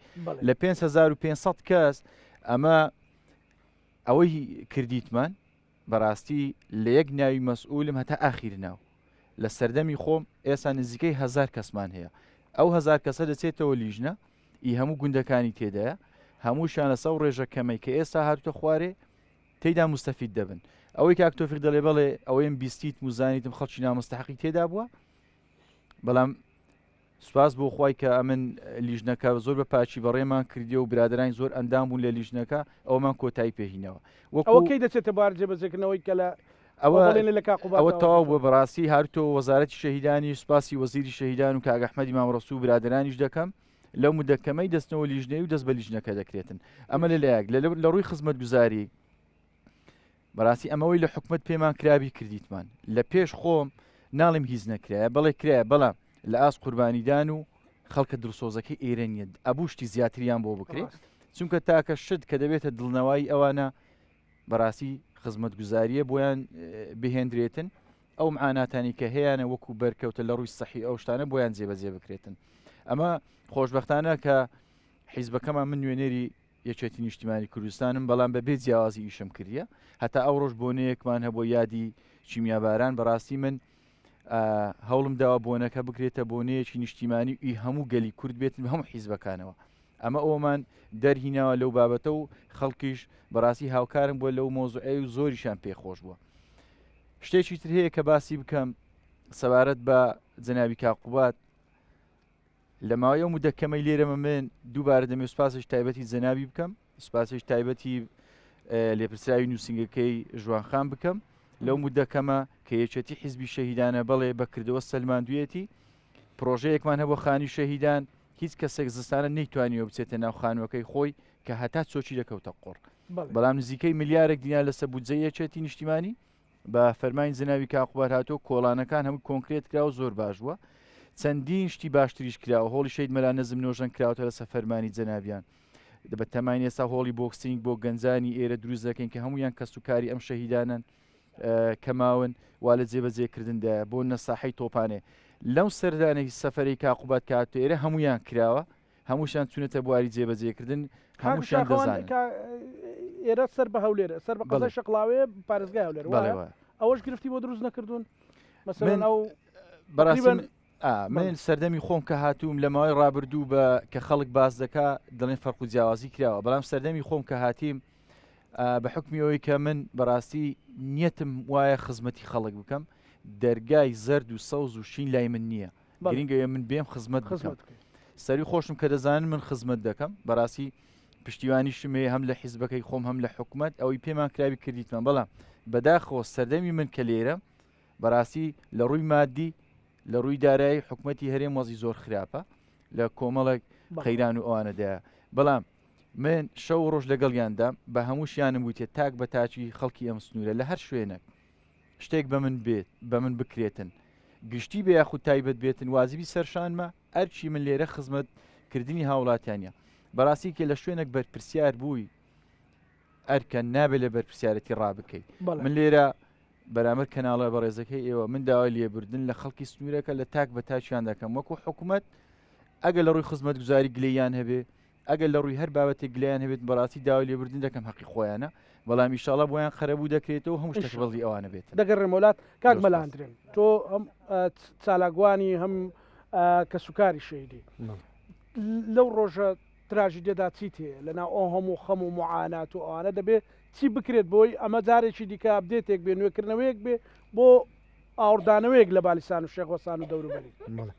لە 5500 کەس ئەمە ئەوەی کردیتمان بەراستی لە یەک ناوی مەسئولم هەتا ئاخیر ناو لە سەردەمی خۆم ئێستا نزیکەی هەزار کەسمان هەیە ئەو هەزار کەسە دەچێتەوە لیژنە ئی هەموو گوندەکانی تێدایە هەمووشیان لەسەر ئەو ڕێژە کەمەی کە ئێستا هاتوتە خوارێ تێیدا مستەفید دەبن ئەوەی کاک تۆفیق دەڵێ بەڵێ ئەوەیم بیستیتم و زانیتم خەڵکی نامستەحەقی تێدا بووە بەڵام سوپاس بۆ خوای کە ئەمن لیژنەکە زۆر بە پاکی بەڕێمان کردیە و برادەرانی زۆر ئەندام بوون لە لیژنەکە ئەوەمان کۆتایی پێهینەوە وەکو ئەوە کەی دەچێتە بوار جێبەجێکردنەوەی کە لە ئەوە بەڵێنە لە کاک قوباد ئەوە داوە تەواو بووە بەڕاستی هارتۆ وەزارەتی شەهیدانی سوپاسی وەزیری شەهیدان و کاک ئەحمەدی مام ڕەسوو و برادەرانیش دەکەم لەو مدە کەمەی دەستنەوە لیژنەی و دەست بە لیژنەکە دەکرێتن ئەمە لە لایەک لە لە ڕووی خزمەتگوزاری بەڕاستی ئەمەوەی لە حکومت پێمان کرابی کردیتمان لە پێش خۆم ناڵێم هیچ نەکرایە بەڵێ کرایە بەڵام لە ئاست قوربانیدان و خەڵکە دڵسۆزەکەی ئێرە نییە ئەبوو شتی زیاتریان بۆ بکرێت چونکە تاکە شت کە دەبێتە دڵنەوایی ئەوانە بەڕاستی خزمەتگوزاریە بۆیان بهێندرێتن ئەو معاناتانی کە هەیەە وەکو بەرکەوتە لە ڕووی سەحی ئەو شتانە بۆیان جێبەجێ بکرێتن ئەمە خۆشببختانە کە حیزبەکەمان من نوێنەری یەکێتی نیشتیمانی کوردستانم بەڵام بە بێ جیاوازی ئیشم کردیە هەتا ئەو ڕۆژ بۆنەیەکمان هەبوو یادی کیمیاباران بەڕاستی من هەوڵم داوە بۆنەکە بکرێتە بۆنەیەکی نیشتیمانی ئی هەموو گەلی کورد بێتن هەموو حیزبەکانەوە ئەمە ئەومان دەرهیناوە لەو بابەتە و خەڵکیش بەڕاستی هاوکارم بووە لەو مۆزوعەی و زۆریشان پێخۆش بووە شتێکی تر هەیە کە باسی بکەم سەبارەت بە جەنابی کاقوبات لە ماوەی ئەو مدە کەمەی لێرەمە من دووبارە دەمێ سوپاسێکی تایبەتی جەنابی بکەم سوپاسێکی تایبەتی لێپرسراوی نووسینگەکەی ژوانخان بکەم لەو مدە کەمە کە یەکێتی حیزبی شەهیدانە بەڵێ بەکردەوە سەلماندویەتی پرۆژەیەکمان هەبوو خانی شەهیدان هیچ کەسێک زستانە نەیتوانیوە بچێتە ناو خانووەکەی خۆی کە هەتا چۆکی دەکەوتە قوڕ بەڵام نزیکەی ملیارێک دینار لەسەر بودجەی یەکێتی نیشتیمانی بە فەرمانی جەنابی کاک قوباد هاتووە کۆڵانەکان هەموو کۆنکرێت کرا و زۆر باش بووە چەندین شتی باشتریش کراوە هۆڵی شەید مەلا نەزم نۆژەن کراوەتە لەسەر فەرمانی جەنابیان. بە تەماین ئێستا هۆڵی بۆکسینگ بۆ گەنجانی ئێرە دروست دەکەین کە هەمویان کەس و کاری ئەم شەهیدانن کە ماون وا لە جێبەجێکردندایە بۆ نەساحەی تۆپانێ لەو سەردانێکی سەفەری کاقوبات کاتۆ ئێرە هەمویان کراوە هەمووشیان چونەتە بواری جێبەجێکردن هەمووشیان دەزانن. ئێرە سەر بە هەولێرە سەر بە قەزای شەقڵاوێ پارێزگای هەولێر ئەوەش گرفتی بۆ دروست نەکردوون مەسەلەن ئەو بەڕاستی من سەردەمی خۆم کە هاتووم لە ماوەی ڕابردوو بە کە خەڵک باس دەکا دەڵێن فەرق و جیاوازی کراوە بەڵام سەردەمی خۆم کە هاتیم بە حکمی ئەوەی کە من بەڕاستی نیەتم وایە خزمەتی خەڵک بکەم دەرگای زەرد و سەوز و شین لای من نییە گرنگەوە من بێم خزمەت بکەم سەری خۆشم کە دەزانن من خزمەت دەکەم بەڕاستی پشتیوانیشم هەیە هەم لە حیزبەکەی خۆم هەم لە حکومت ئەوەی پێمان کراوی کردیتمان بەڵام بەداخەوە سەردەمی من کە لێرە بەڕاستی لە ڕووی مادی لە ڕووی دارایی حکومەتی هەرێم وەزی زۆر خراپە لە کۆمەڵێک قەیران و ئەوانەدایە بەڵام من شەو ڕۆژ لەگەڵیاندا بە هەمووشیانم وتێت تاک بە تاکی خەڵکی ئەم سنوورە لە هەر شوێنێک شتێک بە من بێت بە من بکرێتن گشتی بێ یاخود تایبەت بێتن وازیبی سەرشانمە ئەرکی من لێرە خزمەت کردنی هاوڵاتیانە بەڕاستی کە لە شوێنێک بەرپرسیار بووی ئەرکە نابێت لە بەرپرسیارەتی ڕابکەیت من لێرە بەرامبەر کەناڵە بەڕێزەکەی ئێوە من داوای لێبوردن لە خەڵکی سنوورەکە لە تاک بە تاکیان دەکەم وەکو حکوومەت ئەگەر لە ڕووی خزمەتگوزاری گلەییان هەبێ ئەگەر لە ڕووی هەر بابەتێک گلەیان هەبێت بەڕاستی داوای لێبوردن دەکەم هەقی خۆیانە بەڵام ئیشاڵا بۆیان قەرەبوو دەکرێتەوە هەموو شتێک بەڵی ئەوانە بێت دەگەڕێمەوە لات کاک مەلا ئەندرێن تۆ هەم چالاکوانی هەم کەسوکاری شەهیدی لەو ڕۆژە تراژیدیەدا چیت هەیە لەناو ئەو هەموو خەم و موعانات و ئەوانە دەبێ چی بکرێت بۆی ئەمە جارێکی دیکە update ێک بێ نوێکردنەوەیەک بێ بۆ ئاوڕدانەوەیەک لە بالیسان و شێخ وەسان و دەوروبەری. بەڵێ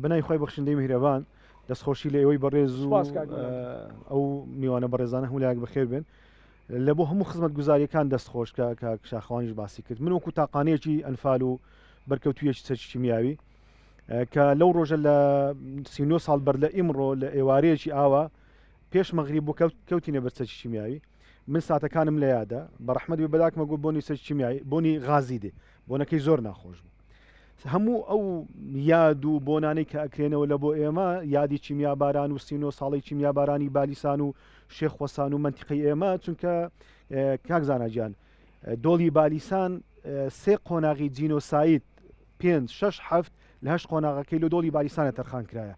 بەناوی خوای بەخشندەی میهرەبان دەستخۆشی لە ئێوەی بەڕێز و سوپاس کاک مەلا. ئەو میوانە بەڕێزانە هەموو لایەک بەخێر بێن لە بۆ هەموو خزمەتگوزاریەکان دەست خۆش کە کاک شاخەوانیش باسی کرد من وەکو تاقانەیەکی ئەنفال و بەرکەوتوویەکی چەکی کیمیاوی کە لەو ڕۆژە لە 39 ساڵ بەر لە ئیمڕۆ لە ئێوارەیەکی ئاوا پێش مەغریب بوو کەوتینە بەر چەکی کیمیاوی من ساتەکانم لە یادە بە ڕەحمەت بێ بەداکمە گوت بۆنی چەکی کیمیایی بۆنی غازی دێ بۆنەکەی زۆر ناخۆش بوو هەموو ئەو یاد و بۆنانەی کە ئەکرێنەوە لە بۆ ئێمە یادی کیمیاباران و 39 ساڵی کیمیابارانی بالیسان و شێخوەسان و منتیقی ئێمە چونکە کاک زاناگیان دۆڵی بالیسان سێ قۆناغی جینۆساید پێنج، شەش، حەفت لە هەشت قۆناغەکەی لۆ دۆڵی بالیسانە تەرخان کرایە.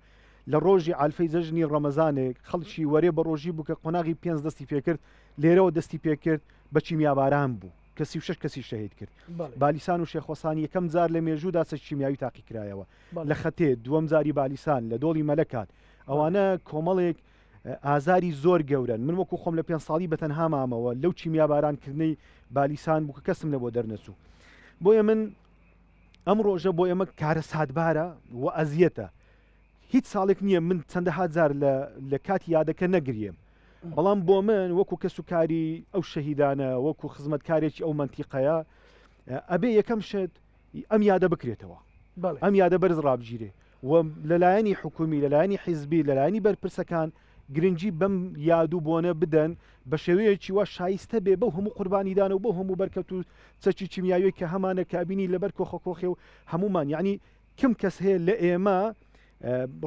لە ڕۆژی عالفەی جەژنی ڕەمەزانێک خەڵکی وەرێ بە ڕۆژی بوو کە قۆناغی پێنج دەستی پێکرد لێرەوە دەستی پێکرد بە کیمیاباران بوو کە 36 کەسی شەهید کرد. بالیسان و شێخوەسان یەکەم جار لە مێژوودا چەکی کیمیاوی تاقی کرایەوە لە خەتێ، دووەم جاری بالیسان لە دۆڵی مەلەکان. ئەوانە کۆمەڵێک ئازاری زۆر گەورەن من وەکو خۆم لە پێنج ساڵی بە تەنها مامەوە لەو کیمیاباران کردنەی بالیسان بوو کە کەسم لە بۆ دەرنەچوو بۆیە من ئەم ڕۆژە بۆ ئێمە کارەساتبارە و ئەزیەتە هیچ ساڵێک نییە من چەندەها جار لە لە کاتی یادەکە نەگریم بەڵام بۆ من وەکو کەس و کاری ئەو شەهیدانە وەکو خزمەتکارێکی ئەو منتیقەیە ئەبێ یەکەم شت ئەم یادە بکرێتەوە ئەم یادە بەرز ڕابگیرێ و لەلایەنی حکومی، لەلایەنی حیزبی، لەلایەنی بەرپرسەکان گرنگی بەم یاد و بۆنە بدەن بە شێوەیەکی وا شایستە بێ بەو هەموو قوربانیدانە و بەو هەموو بەرکەت و چەکی کیمیاویەی کە هەمانە کە ئەبینی لەبەر کۆخە کۆخێ و هەموومان یعنی کم کەس هەیە لە ئێمە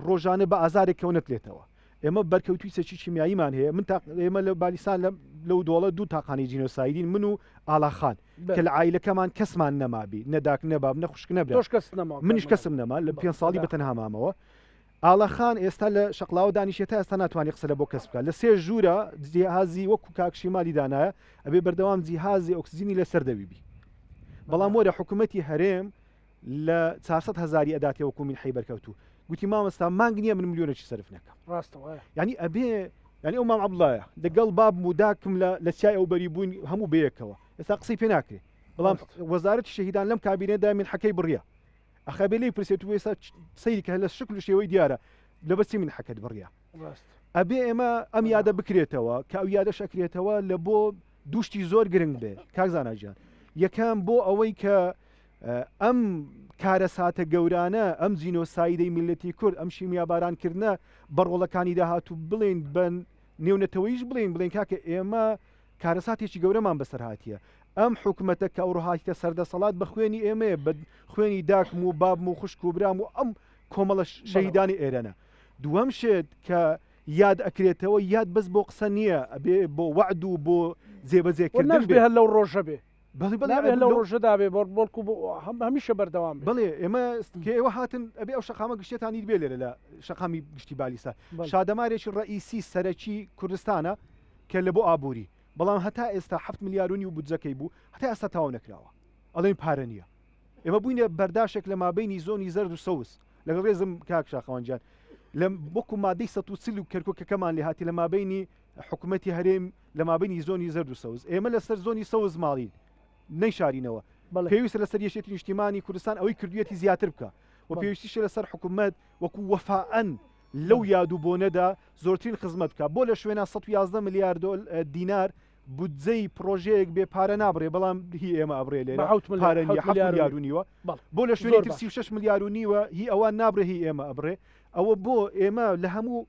ڕۆژانە بە ئازارێکەوە نەتلێتەوە ئێمە بەرکەوتوی چەکی کیمیاییمان هەیە من تا ئێمە لە بالیسان لەو دۆڵە دوو تاقانی جینۆسایدین من و ئالاخان کە لە عایلەکەمان کەسمان نەمابی نە داک نە باب نە خوشک نە برا تۆش کەست نەما منیش کەسم نەما لە پێنج ساڵی بە تەنها مامەوە ئاڵا خان ئێستا لە شەقلاوە دانیشێ تا ئێستا ناتوانێ قسە لە بۆ کەس بکات لە سێ ژوورە جیهازی وەکو کاک شیمالی دانایە ئەبێ بەردەوام جیهازی ئۆکسجینی لەسەر دەوی بی بەڵام وەرە حکوومەتی هەرێم لە 400 هزاری ئەداتێ وەکو مینحەی بەرکەوتوو گوتی مامۆستا مانگ نییە من ملیۆنێکی سەرف نەکەم ڕاستە وایە یعنی ئەبێ یعنی ئەو مام عەبدوڵایە لەگەڵ بابم و داکم لە لە چیای ئەو بەری بووین هەموو بەیەکەوە ئێستا قسەی پێ ناکرێ بەڵام وەزارەتی شەهیدان لەم کابینەدا مینحەکەی بڕیە ئەخە بێ لێی پرسێت و ئێستا سەیری کە لە شکل و شێوەی دیارە لە بەسی مینحەکەت بڕیە ئەبێ ئێمە ئەم یادە بکرێتەوە کە ئەو یادەش ئەکرێتەوە لە بۆ دوشتی زۆر گرنگ بێ کاک زانا گیان یەکەم بۆ ئەوەی کە ئەم کارەساتە گەورانە، ئەم جینۆسایدەی میللەتی کورد، ئەم شیمیابارانکردنە بە ڕۆڵەکانی داهاتوو بڵێین، بە نێونەتەوەییش بڵێین، بڵێین کاکە ئێمە کارەساتێکی گەورەمان بەسەر هاتیە. ئەم حکومەتە کە ئەوڕۆ هاتیتە سەر دەسەڵات بە خوێنی ئێمەیە، بە خوێنی داکم و بابم و خوشک و برام و ئەم کۆمەڵە شەهیدانی ئێرەنە. دووەم شت کە. یاد ئەکرێتەوە یاد بەس بۆ قسە نییە ئەبێ بۆ وەعد و بۆ جێبەجێکردن ناشبێ بێ. هەر لەو ڕۆژە بێ. بەڵێ بەڵێ نابێ هەر لەو لەو ڕۆژەدا بێ بەڵ بەڵکو بۆ هەم هەمیشە بەردەوام بێ. بەڵێ ئێمە کە ئێوە هاتن ئەبێ ئەو شەقامە گشتیەتان دیتبێ لێرە لە شەقامی گشتی بالیسە بەڵێ. شادەمارێکی ڕەئیسی سەرەکی کوردستانە کە لە بۆ ئابووری بەڵام هەتا ئێستا حەفت ملیار و نیو بودجەکەی بوو هەتا ئێستا تەواو نەکراوە ئەڵێن پارە نییە ئێمە بووینە بەرداشێک لە مابەینی زۆنی زەرد و سەوز لەگەڵ ڕێزم کاک شاخەوان گیان لە وەکو مادەی 140 و کەرکوکەکەمان لێ هاتی لە مابەینی حکوومەتی هەرێم لە مابەینی زۆنی زەرد و سەوز ئێمە لەسەر زۆنی سەوز ماڵین نەیشارینەوە پێویستە لەسەر یەکێتی نیشتیمانی کوردستان ئەوەی کردویەتی زیاتر بکە و پێویستیشە لەسەر حکوومەت وەکو وەفائەن لەو یاد و بۆنەدا زۆرترین خزمەت بکە بۆ لە شوێنە 111 ملیار دینار بودجەی پڕۆژەیەک بێ پارە نابڕێ بەڵام هی ئێمە ئەبڕێ لێرە بە حەوت ملیار پارە نییە حەوت حەفت ملیار و ملیار نیو و نیوە بەڵێ بۆ لە شوێنی زۆر تر باش 36 ملیار و نیوە هی ئەوان نابڕێ هی ئێمە ئەبڕێ ئەوە بۆ ئێمە لە هەموو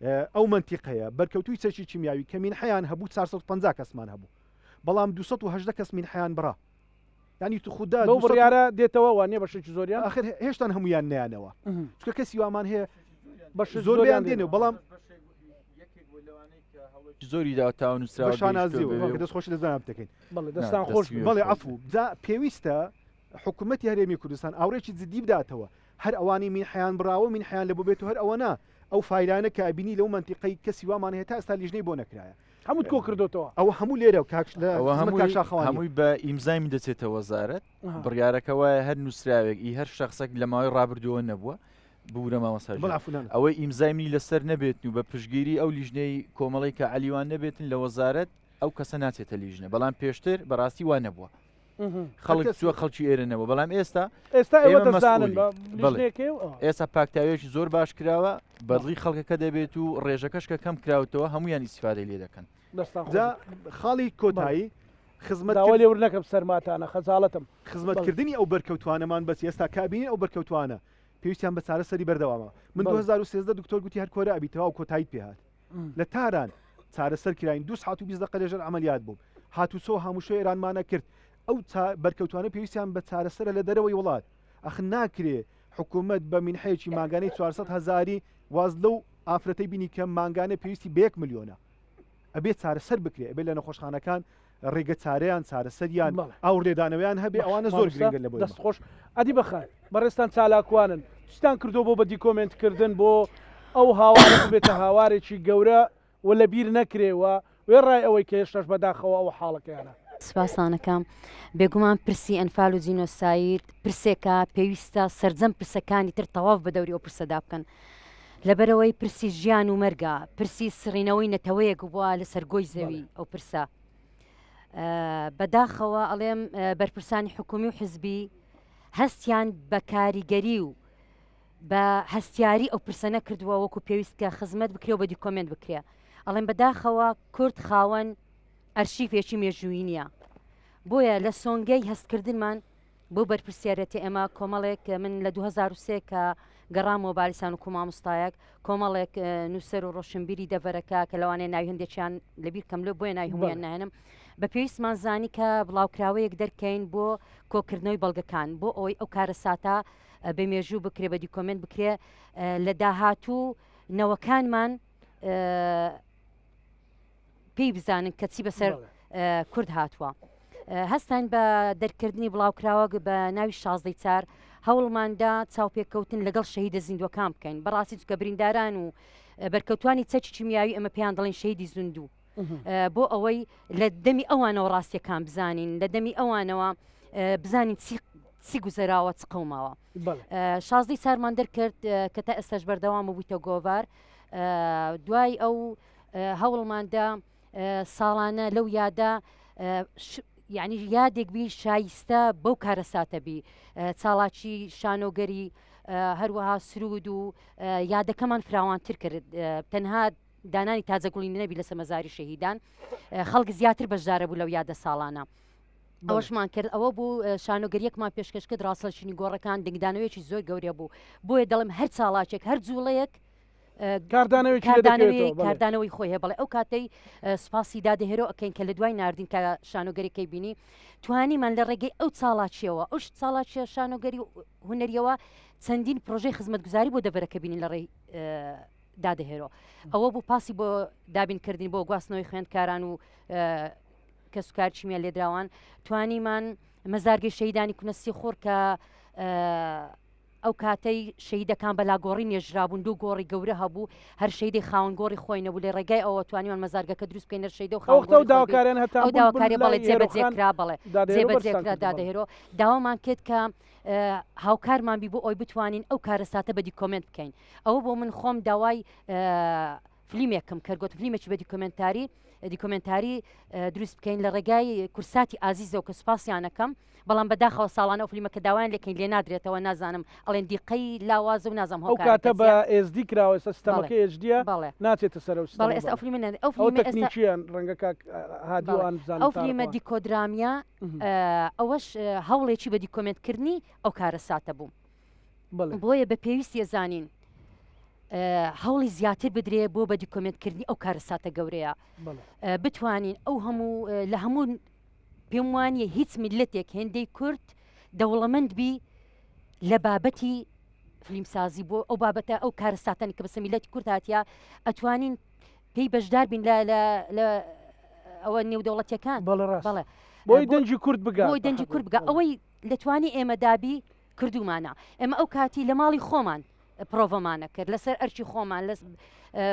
اه، ئەو مەنتیقەیە بەرکەوتووی چەکی کیمیاوی کە مینحەیان هەبوو 450 کەسمان هەبوو بەڵام 218 کەس مینحەیان بڕا یعنی تو خودا بەو 200 بڕیارە دێتەوە وانیە بەشێکی زۆریان ئاخر هێشتان هەمویان نیانەوە چونکە کەسی وامان هەیە بەشێکی زۆربیان زۆریان دێنەوە دێنەوە بەڵام زۆری دا تاوە نووسراوە بە شانازیەوە گەیشتووە کە دەست خۆشی لە زانام دەکەین بەڵێ دەستان خۆش بێ. بەڵێ عەفو جا پێویستە حکوومەتی هەرێمی کوردستان ئاوڕێکی جدی بداتەوە هەر ئەوانەی مینحیان بڕاوە مینحیان لە بۆ بێت و هەر ئەوە نا ئەو فایلانە کە ئەبینی لەو مەنتیقەی کەسی وامان هەیە تا ئێستا لیژنەی بۆ نەکرایە هەمووت کۆ کردۆتەوە ئەوە هەموو لێرە و کاک لە ئەوە خزمەت کاک هەمووی شاخەوانی هەمووی بە ئیمزای من دەچێتە وەزارەت ئەها. بڕیارەکە وایە هەر نووسراوێک ئی هەر شخصێک لە ماوەی ڕابردووە نەبووە ببورە مامۆستا بەڵێ گیان. عەفو نا نا. ئەوەی ئیمزای منی لەسەر نەبێتن و بە پشتگیری ئەو لیژنەی کۆمەڵەی کە عەلیوان نەبێتن لە وەزارەت ئەو کەسە ناچێتە لیژنە بەڵام پێشتر بەڕاستی وا نەبووە خەڵک چووە خەڵکی ئێرە نەبوو بەڵام ئێستا ئێستا ئێوە ئێمە دەزانن مەسئولین. بە بەڵێ. لیژنەیەکەی و ئەوە. ئێستا پاکتاویەکی زۆر باش کراوە بەدڵی خەڵکەکە دەبێت و ڕێژەکەش کە کەم کراوتەوە هەمویان ئیسفادەی لێ دەکەن. دەستان خۆش جا بێت. خاڵی کۆتایی خزمەت داوای لێبوردن ئەکەم سەرماتانە خەجاڵەتم. خزمەتکردنی ئەو بەرکەوتوانەمان بەس ئێستا کە ئەبینین ئەو بەرکەوتوانە پێویستیان بە چارەسەری بەردەوامە من 2013 دکتۆر گوتی هەر کۆرە ئەبی تەواو کۆتاییت پێ هات لە تاران چارەسەر کراین دو ساعت و 20 دقە لەژێر عملیات بووم هاتوچۆ هاموشۆ ئێرانمانە کرد ئەو بەرکەوتوانە پێویستیان بە چارەسەرە لە دەرەوەی وڵات ئەخ ناکرێ حکوومەت بە مینحەیەکی مانگانەی 400 هزاری واز لەو ئافرەتەی بینی کە مانگانە پێویستی بە یەک ملیۆنە ئەبێ چارەسەر بکرێ ئەبێ لە نەخۆشخانەکان ڕێگە چارەیان چارەسەریان ئاوڕ لێدانەوەیان هەبێ ئەوانە زۆر گرنگن لە بۆ دەست خۆش ئەدیبە خان بەڕێزتان چالاکوانن چیتان کردووە بۆ بە دیکۆمێنت کردن بۆ ئەو هاوارە ببێتە هاوارێکی گەورە و لە بیر نەکرێ و وێڕای ئەوەی کە هێشتاش بەداخەوە ئەوە حاڵەکەیانە. سپاستانەکەم. بێگومان پرسی ئەنفال و جینۆساید پرسێکە پێویستە سەرجەم پرسەکانی تر تەواف بە دەوری ئەو پرسەدا بکەن. لەبەرئەوەی پرسی ژیان و مەرگە، پرسی سڕینەوەی نەتەوەیەک بووە لەسەر گۆی زەوی ئەو پرسە. بەداخەوە ئەڵێم بەرپرسانی حکومی و حزبی هەستیان بە کاریگەری و بە هەستیاری ئەو پرسە نەکردووە وەکو پێویست کە خزمەت بکرێ و بە دیکۆمێنت بکرێ. ئەڵێم بەداخەوە کورد خاوەن ئەرشیفێکی مێژوویی نییە. بۆیە لە سۆنگەی هەستکردنمان بەو بەرپرسیارێتی ئێمە کۆمەڵێک من لە 2003 کە گەڕامەوە بالیسان و مامۆستایەک کۆمەڵێک نووسەر و ڕۆشنبیری دەڤەرەکە کە لەوانەیە ناوی هەندێکیان لەبیر کەم لۆ بۆیە ناوی هەموویان ناهێنم بە پێویستمان زانی کە بڵاوکراوەیەک دەرکەین بۆ کۆکردنەوەی بەڵگەکان بۆ ئەوەی ئەو کارەساتە بە مێژوو بکرێ بە دیکۆمێنت بکرێ لە داهاتوو نەوەکانمان پێی بزانن کە چی بەسەر کورد هاتووە. هەستاین بە دەرکردنی بڵاوکراوەک بە ناوی شازدەی چار هەوڵماندا چاوپێکەوتن لەگەڵ شەهیدە زیندوەکان بکەین بەڕاستی چکە برینداران و بەرکەوتوانی چەکی کیمیاوی ئەمە پێیان دەڵێن شەهیدی زیندوو بۆ ئەوەی لە دەمی ئەوانەوە ڕاستیەکان بزانین لە دەمی ئەوانەوە بزانین چی چی گوزەراوە چ قەوماوە شازدەی چارمان دەرکرد کە تا ئێستاش بەردەوام بوویتە گۆڤار دوای ئەو هەوڵماندا ساڵانە لەو یادە یعنی یادێک بی شایستە بەو کارەساتە بی چاڵاکی شانۆگەری هەروەها سرود و یادەکەمان فراوانتر کرد تەنها دانانی تاجەگوڵی نەبی لەسەر مەزاری شەهیدان خەڵک زیاتر بەشدارە بوو لەو یادە ساڵانە. ئەوەشمان کرد ئەوە بوو شانۆگەریەکمان پێشکەش کرد ڕاستەشینی گۆڕەکان دەنگدانەوەیەکی زۆر گەورە بوو بۆیە دەڵم هەر چاڵاکێک هەر جوڵەیەک کاردانەوەی کاردانەوەی خۆی هەیە بەڵێ ئەو کاتەی سوپاسی دادەهێرۆ ئەکەین کە لە دوای ناردین کە شانۆگەریەکەی بینی توانیمان لە ڕێگەی ئەو چاڵاکیەوە ئەو چاڵاکیە شانۆگەری هونەریەوە چەندین پرۆژەی خزمەتگوزاری بۆ دەڤەرەکە بینین لە ڕێی دادەهێرۆ ئەوە بوو پاسی بۆ دابینکردنی بۆ گواستنەوەی خوێندکاران و کەسوکار چیمیا لێدراوان توانیمان مەزارگەی شەیدانی کونە سیخوڕ کە ئەو کاتەی شەهیدەکان بە لاگۆڕی نێژرابوون دوو گۆڕی گەورە هەبوو هەر شەیدەی خاوەن گۆڕی خۆی نەبوو لە ڕێگای ئەوە توانیمان مەزارگەکە دروست بکەین هەر شەیدە و خاوەن ئەو گۆڕی خۆی بێت داواکاریان هەتا ئەو بوون داواکاریە لای بەڵێ جێبەجێ هێرۆخان کرا بەڵێ دادە هێرۆ جێبەجێ بەرزتان کرا کردو دادە بەڵێ. هێرۆ داوامان کرد کە اه، هاوکارمان بی بۆ ئەوی بتوانین ئەو کارەساتە بە دیکۆمێنت بکەین ئەوە بۆ من خۆم داوای اه، فلیمێکم کرد گوتم فلیمێکی بە دیکۆمێنتاری دیکۆمێنتاری دروست بکەین لە ڕێگای کورساتی ئازیزەوە کە سوپاسیانەکەم بەڵام بەداخەوە ساڵانە ئەو فلیمە کە داوایان لێکەین لێ نادرێتەوە نازانم ئەڵێن دیقەی لاوازە و نازانم ئەو کاتە هۆکارەکە بە چییە SD کراوە ئێستا بەڵێ سیستەمەکە HD ە بەڵێ ناچێتە سەر ئەو بەڵێ سیستەمە ئێستا ئەو بەڵێ فلیمە نە- ئەو ئەوە فلیمە ئێستا تەکنیکییە ڕەنگە کاک هادی و بەڵێ ئان بزانن ئەو تارق فلیمە وان. دیکۆدرامیە ئەوەش هەوڵێکی بە دیکۆمێنتکردنی ئەو کارەساتە بوو بەڵێ. بۆیە بە پێویستی ئەزانین هەوڵی زیاتر بدرێ بۆ بە دیکۆمێنتکردنی ئەو کارەساتە گەورەیە بتوانین ئەو هەموو لە هەموو پێم وانە هیچ میلەتێک هێندەی کورد دەوڵەمەند بی لە بابەتی فلیمسازی بۆ ئەو بابەتە ئەو کارەساتانی کە بەسە میلەتی کورد هاتیە ئەتوانین پێی بەشدار بین لە لە ئەوە نێودەوڵەتیەکان بەڵێ بۆی دەنگی کورد بگا بۆی دەنگی کورد بگا ئەوەی لە توانی ئێمە دابی کردومانە ئێمە ئەو کاتی لە ماڵی خۆمان پرۆڤەمانە کرد لەسەر ئەرکی خۆمان لە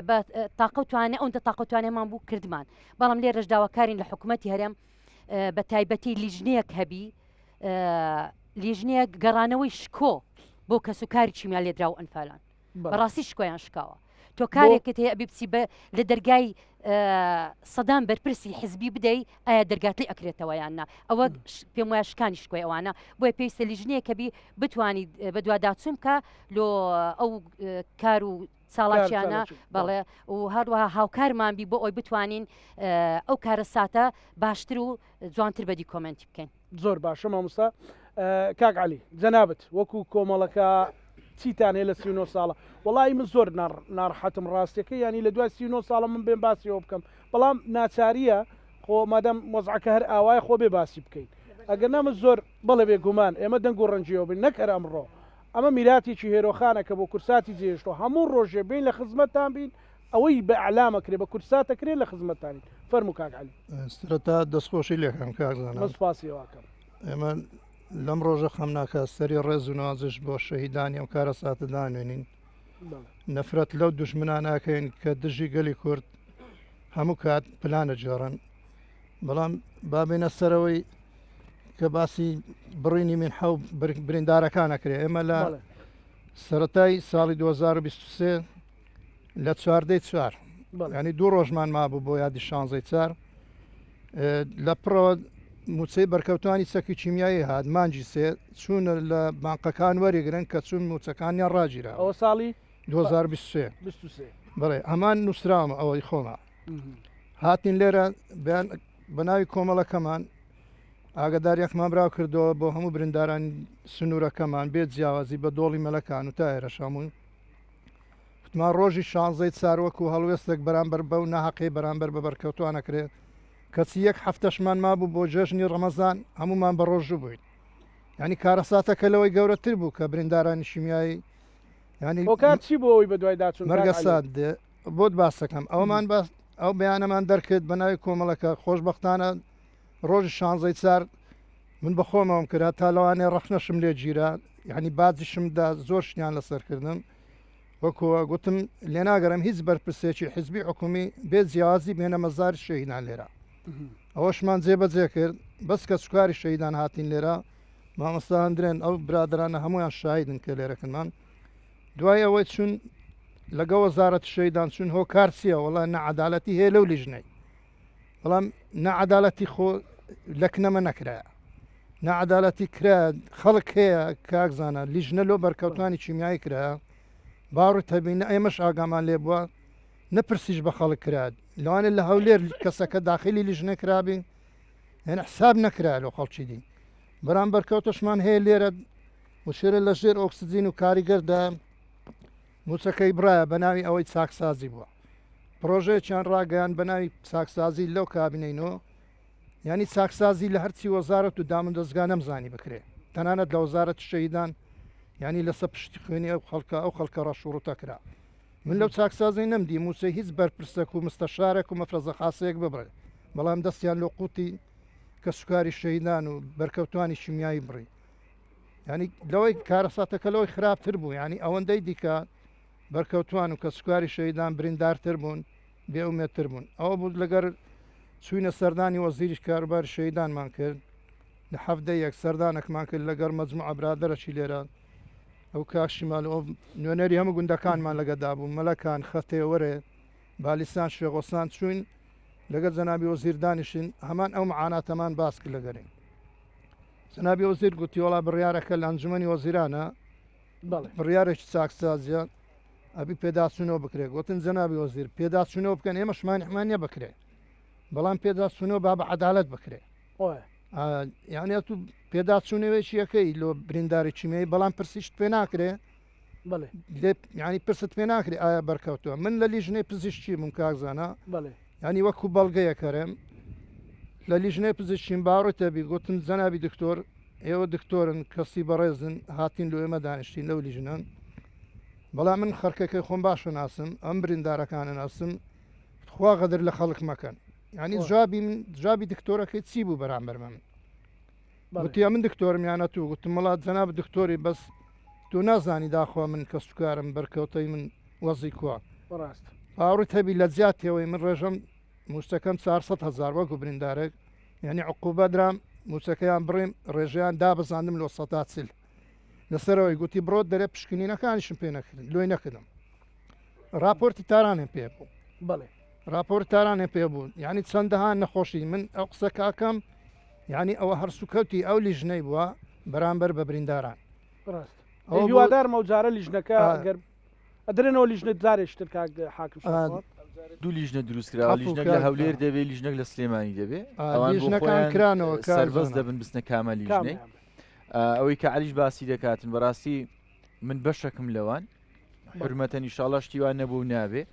بە تاقە و توانێ ئەوەندە تاقە و توانێمان بوو کردمان بەڵام لێرەش داواکارین لە حکوومەتی هەرێم بە تایبەتی لیژنەیەک هەبی لیژنەیەک گەڕانەوەی شکۆ بۆ کەس و کاری چیمیا لێدرا و ئەنفالان بەڕاستی شکۆیان شکاوە تۆ کارێکت هەیە ئەبی بچی بە لە دەرگای سەدان بەرپرسی حزبی بدەی ئایا دەرگات لێ ئەکرێتەوە یان نا ئەوە پێم وایە شکانی شکۆی ئەوانە بۆیە پێویستە لیژنەیە کە بی بتانی بەدواداچوون بکە لۆ ئەو کار و چاڵاکیانە بەڵێ و هەروەها هاوکارمان بی بۆ ئەوی بتوانین ئەو کارەساتە باشتر و جوانتر بە دیکۆمێنتی بکەین. زۆر باشە مامۆستا کاک عەلی جەنابت وەکو کۆمەڵەکە چیتان هەیە لە 39 ساڵە وەڵی من زۆر ناڕەحەتم ڕاستەکە ینی لە دوای 39 ساڵە من بێم باسیەوە بکەم بەڵام ناچاریە خۆ مادەم وەزعەکە هەر ئاوایە خۆ بێ باسی بکەین ئەگەر نا من زۆر بەڵێ بێ گومان ئێمە دەنگ و ڕەنگیەوە بین نەک هەر ئەمڕۆ ئەمە میراتێکی هێرۆخانە کە بۆ کورساتی جێهێشتووە هەموو ڕۆژێ بین لە خزمەتتان بین ئەوەی بە ئیعلام ئەکرێ بە کوردسات ئەکرێ لە خزمەتتانین فەرموو کاک عەلی. سەرەتا دەستخۆشی لێکەم کاک زانا. من سوپاسی ئێوە ئەکەم. ئێمە لەم ڕۆژە خەمناکە سەری ڕێز و نوازش بۆ شەهیدانی ئەم کارەساتە دانوێنین. نەفرەت لەو دوژمنانە ئەکەین کە دژی گەلی کورد هەموو کات پلانە گێڕن. بەڵام با بێنە سەرەوەی کە باسی بڕینی مینحە و بریندارەکان ئەکرێ ئێمە لە سەرەتای ساڵی 2023 لە چواردەی چوار ینی دوو ڕۆژمان مابوو بۆ یادی شانزەی چار لە پڕەوە موچەی بەرکەوتانی چەکی کیمیایی هات مانجی سێ چوون لە بانقەکان وەریگرن کە چوون موچەکانیان ڕاگیرا ئەوە ساڵی 2023 بڵێ هەمان نووسراوە ئەوەی خۆمە هاتین لێرە بیان بە ناوی کۆمەڵەکەمان ئاگداریەکمان براو کردەوە بۆ هەموو برینداران سنوورەکەمان بێت جیاوازی بە دۆڵی مەلەکان و تا ئێرە شامون وتمان ڕۆژی شانزەی چار وەکو هەڵوێستێک بەرامبەر بەو ناهەقی بەرامبەر بە بەرکەوتوان ئەکرێ کەچی یەک هەفتەشمان مابوو بۆ جەژنی ڕەمەزان هەمومان بە ڕۆژوو بووین ینی کارەساتەکە لەوەی گەورەتر بوو کە بریندارانی شیمیایی ینی هۆکار چی بۆ ئەوی بەدوای داچوون مەرگەسات دێ بۆت باسەکەم ئەومان باس ئەو بەیانەمان دەرکرد بە ناوی کۆمەڵەکە خۆشببختانە ڕۆژی شانزەی چار من بە خۆمەوەم کرا تا لەوانەیە ڕەخنەشم لێ گیرا یعنی باجیشم دا زۆر شتیان لەسەر کردم وەکو گوتم لێناگەرم هیچ بەرپرسێکی حزبی حکومی بێ جیاوازی بێنە مەزار شەهیدان لێرە ئەوەشمان جێبەجێ کرد بەس کە سوکاری شەهیدان هاتین لێرە مامۆستا هەندرێن ئەو برادرانە هەمویان شاهیدن کە لێرەکنمان دوای ئەوەی چون لەگە وەزارەت شەیدان چون هۆکار چییە وڵا نەعادالەتی هەیە لەو لیژنەی بەڵام نەعادالەتی خۆ لەکنەمە نەکرایە نەعادالەتی کرا خەڵک هەیە کاک زانا لیژنە لۆ بەرکەوتانی کیمیایی کرا باڕ تەبی نە ئێمەش ئاگامان لێ بووە نە پرسیش بە خەڵک کرا لەوانێ لە هەولێر کەسەکە داخلی لیژنە کرابین هێن حساب نەکرا لۆ خەڵکی دین بەرام بەرکەوتەشمان هەیە لێرە وشێرە لە ژێر ئۆکسجین و کاریگەردا موچەکەی بڕایە بە ناوی ئەوەی چاکسازی بووە پرۆژەیەکیان ڕاگەیان بە ناوی چاکسازی لەو کابینەی نۆ ینی چاکسازی لە هەرچی وەزارەت و دامن دەستگا نەمزانی بکرێ تەنانەت لە وەزارەت شەهیدان ینی لەسە پشتی خوێنی ئەو خەڵکە ئەو خەڵکە ڕەشوڕتە کرا. من لەو چاکسازی نەمدی مووچەی هیچ بەرپرسەک و مستەشارێک و مەفرەزە خاسەیەک ببڕێ بەڵام دەستیان لۆ قوتی کەسوکاری شەهیدان و بەرکەوتوانی شیمیایی بڕی ینی لەوەی کارەساتەکە لەوەی خراپتر بوو ینی ئەوەندەی دیکە بەرکەوتوان و کەسوکاری شەهیدان بریندارتر بوون بێ ئومێدتر بوون ئەوە بوو لەگەر چوینە سەردانی وەزیریش کاروباری شەهیدانمان کرد لە حەفتە یەک سەردانەکمان کرد لەگەر مەجموعە برادەرەکی لێرە ئەو کاک شیمال ئەو نوێنەری هەموو گوندەکانمان لەگەدا بوو مەلەکان خەتێ وەرێ بالیسان شێخۆسان چوین لەگەر جەنابی وەزیر دانیشین هەمان ئەو معاناتەمان باس کرد لەگەرین جەنابی وەزیر گوتی وەڵا بڕیارەکە لە ئەنجومەنی وەزیرانە بڕیارێکی چاکسازیە ئەبی پێداچوونەوە بکرێت گوتن جەنابی وەزیر پێداچوونەوە بکەن ئێمە شمانیحمان نیە بکرێت بەڵام پێداچوونەوە با بە عەدالەت بکرێت یعنی تو پێداچوونەوەیکی یەکەی لۆ برینداری چیمەی بەڵام پرسیشت پێ ناکرێ ینی پرست پێ ناکرێ ئایا بەرکەوتووە من لە لیژنەی پزیشکی بووم کاکزانە ینی وەکو بەڵگەیە کەرم لە لیژنەی پزیشکیم باڕۆی تەبی گوتم جەنابی دکتۆر ئێوە دکتۆرن کەسی بەڕێزن هاتین لۆ ئێمە دانیشتین لەو لیژنەن بەڵام من خەرکەکەی خۆم باشە ناسم ئەم بریندارەکانە ناسم خوا غەدر لە خەڵک مەکەن ینی جوابی من جوابی دکتۆرەکەی چی بوو بەرامبەر من گوتی من دکتۆرم یانە تو گوتم وڵات جەناب دکتۆری بەس تۆ نازانی داخوا من کەس کارم بەرکەوتەی من وەزی کووە ڕاست باوەڕت هەبی لە جیاتەوەی من ڕێژەم موچەکەم 400 هزار وەکو بریندارێک یعنی عقوبە درام موچەکەیان بڕیم ڕێژەیان دابەزاندم لۆ سەدا چل لەسەرەوەی گوتی بڕۆ دەرێ پشکنینەکانیشم پێ نەکردن لۆی نەکردم راپۆرتی تارانێن پێ بوو بەڵێ راپۆرت تارانێ پێ بوو یعنی چەندەها نەخۆشی من ئەو قسە کاکەم یعنی ئەوە هەرسوکەوتی ئەو لیژنەی بووە بەرامبەر بە برینداران ڕاست هیوادارم ئەو جارە لیژنەکە گەر ئەدرێنەوە لیژنە جارێکی تر کاک حاکم شاخەوان. دوو لیژنە دروست کراوە عەفو لیژنەک لە کاک هەولێر دەبێ لیژنەک لە سلێمانی دەبێ ئا، ئەوان بۆ لیژنەکان خۆیان کرانەوە کاک سەربەست زانا. دەبن بچنە کامە لیژنەی کامیان ئا، ئەوەی کە عەلیش باسی دەکاتن بەڕاستی من بەشەکم لەوان حرمەتەن ئیشاڵا شتی وا نەبوو و نابێ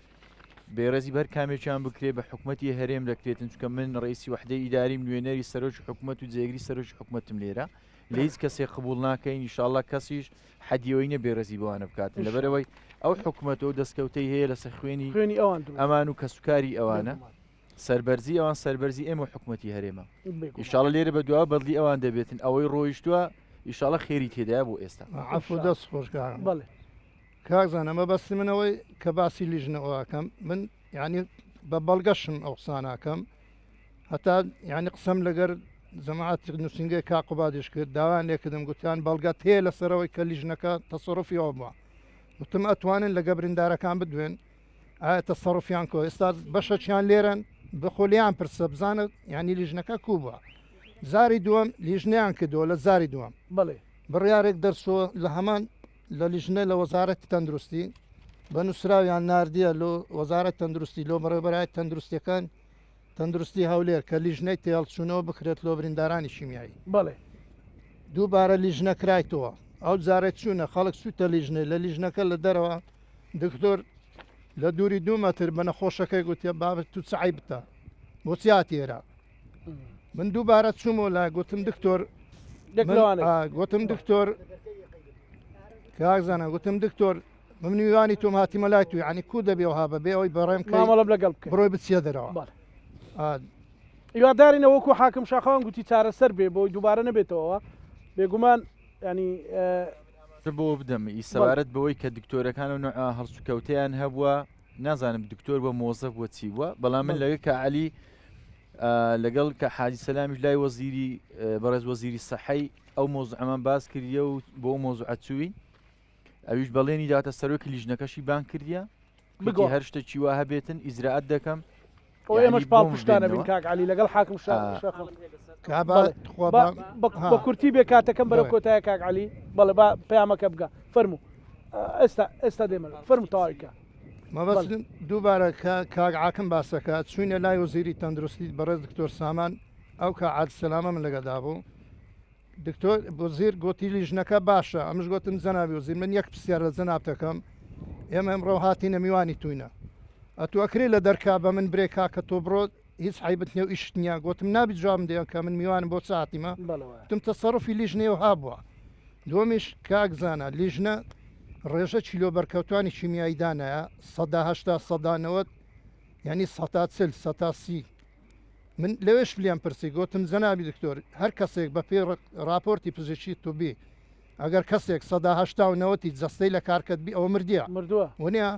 بێڕێزی بەر کامێکیان بکرێ بە حکومەتی هەرێم دەکرێتن چونکە من ڕئیسی وحدەی ئیداریم نوێنەری سەرۆکی حکومەت و جێگری سەرۆکی حکومەتم لێرە لە هیچ کەسێک قبوڵ ناکەین ئیشاڵا کەسیش حەدیەوەی نیە بێڕێزی بەوانە بکاتن لەبەرئەوەی ئەو حکومەتە و دەستکەوتەی هەیە لەسەر خوێنی خوێنی ئەوان دروست ئەمان و کەسوکاری ئەوانە بێگومان. سەربەرزی ئەوان سەربەرزی ئێمە و حکومەتی هەرێمە بێگومان. ئیشاڵە لێرە بە دوا بەدلی ئەوان دەبێتن ئەوەی ڕۆیشتووە ئیشاڵە خێری تێدایە بۆ ئێستا. عەفو دەست خۆش کاک. بەڵێ. کاک زانا مەبەستی من ئەوەی کە باسی لیژنەوە ئەکەم من یعنی بە بەڵگەشم ئەو قسانە ئەکەم هەتا یعنی قسەم لەگەر جەماعەتی نووسینگەی کاک قوبادیش کرد داوایان لێکردم گوتیان بەڵگەت هەیە لەسەرەوەی کە لیژنەکە تەسەڕوفی ئەوە بووە گوتم ئەتوانن لەگە بریندارەکان بدوێن ئایا تەسەڕوفیان کۆ ئێستا بەشەکیان لێرەن بخۆ لێیان پرسە بزانە یعنی لیژنەکە کو بووە زاری دووەم لیژنەیان کردەوە لە زاری دووەم بەڵێ بڕیارێک دەرچووە لە هەمان لە لیژنە لە وەزارەتی تەندروستی بە نووسراویان ناردیە لۆ وەزارەت تەندروستی لۆ بەڕێوەبەرایەتی تەندروستیەکان تەندروستی هەولێر کە لیژنەی تێهەڵچوونەوە بکرێت لۆ بریندارانی شیمیایی. بەڵێ. دووبارە لیژنە کرایتەوە ئەو جارە چوونە خەڵک چووتە لیژنەی لە لیژنەکە لە دەرەوە دکتۆر لە دووری دوو مەتر بە نەخۆشەکەی گوتیە بابە تو چ عەیبتە بۆچی هاتی ئێرە من دووبارە چوومەوە لای گوتم دکتۆر گوتم دکتۆر کاک زانا گوتم دکتۆر من میوانی تۆم هاتیمە لای تو یعنی کو دەبێ ها بەبێ ئەوی بەڕێم مامەڵم لەگەڵ بکەی بڕۆی بچیە دەرەوە هیوادارینە وەکو حاکم شاخەوان گوتی چارەسەر بێ بۆی دووبارە نەبێتەوە بێگومان ینی بۆ بدەم ئی سەبارەت بەوەی کە دکتۆرەکان و نوع هەڵسوکەوتیان هەبووە نازانم دکتۆر بە مۆزەف بووە چی بووە بەڵام من لەگە کە علی لەگەڵ کە حاجی سەلامیش لای وەزیری بەڕێز وەزیری سەحەی ئەو مۆزعەمان باس کردیە و بۆ مۆزعە چووین ئەویش بەڵێنی داتە سەرۆکی لیژنەکەشی بان کردیە بگۆ هەر شتێکی وا هەبێتن ئیجرائات دەکەم ئێمەش پاڵپشتانە بین کاک علی لەگەڵ حاکم بە کورتی بێ کاتەکەم بەرە کۆتایە کاک علی بەڵێ با پەیامەکە بگە فەرموو ئێستا ئێستا دێمە فەرموو تەواوی کە. مەبەست دووبارە کە کاک عاکم باسەکە چوینە لای وەزیری تەندروستی بەڕێز دکتۆر سامان ئەو کە عاد سەلامە من لەگەدا بوو دکتۆر وەزیر گۆتی لیژنەکە باشە ئەمش گۆتم جەنابی وەزیر من یەک پرسیار لە جەنابتەکەم ئێمە ئەمڕۆ هاتینە میوانی توینە ئەتو ئەکرێ لە دەرکا بە من برێ کاکە تۆ بڕۆ هیچ عیبت نیە و ئیشت نییە گۆتم نابی جوابم دێ کە من میوانم بۆ چ هاتیمە گوتم تەسەڕوفی لیژنەیە و هابووە دووەمیش کاک زانا لیژنە. ڕێژە چیلۆ بەرکەوتوانی کیمیایی دانایە 80 90 یعنی سەتا چل سەتا سی من لەوێش لێم پرسی گوتم جەنابی دکتۆر هەر کەسێک بە پێی راپۆرتی پزیشکی توبی ئەگەر کەسێک سەدا هەشتا و نەوەتی جەستەی لە کارکەت بی ئەوە مردیە مردووە ونیە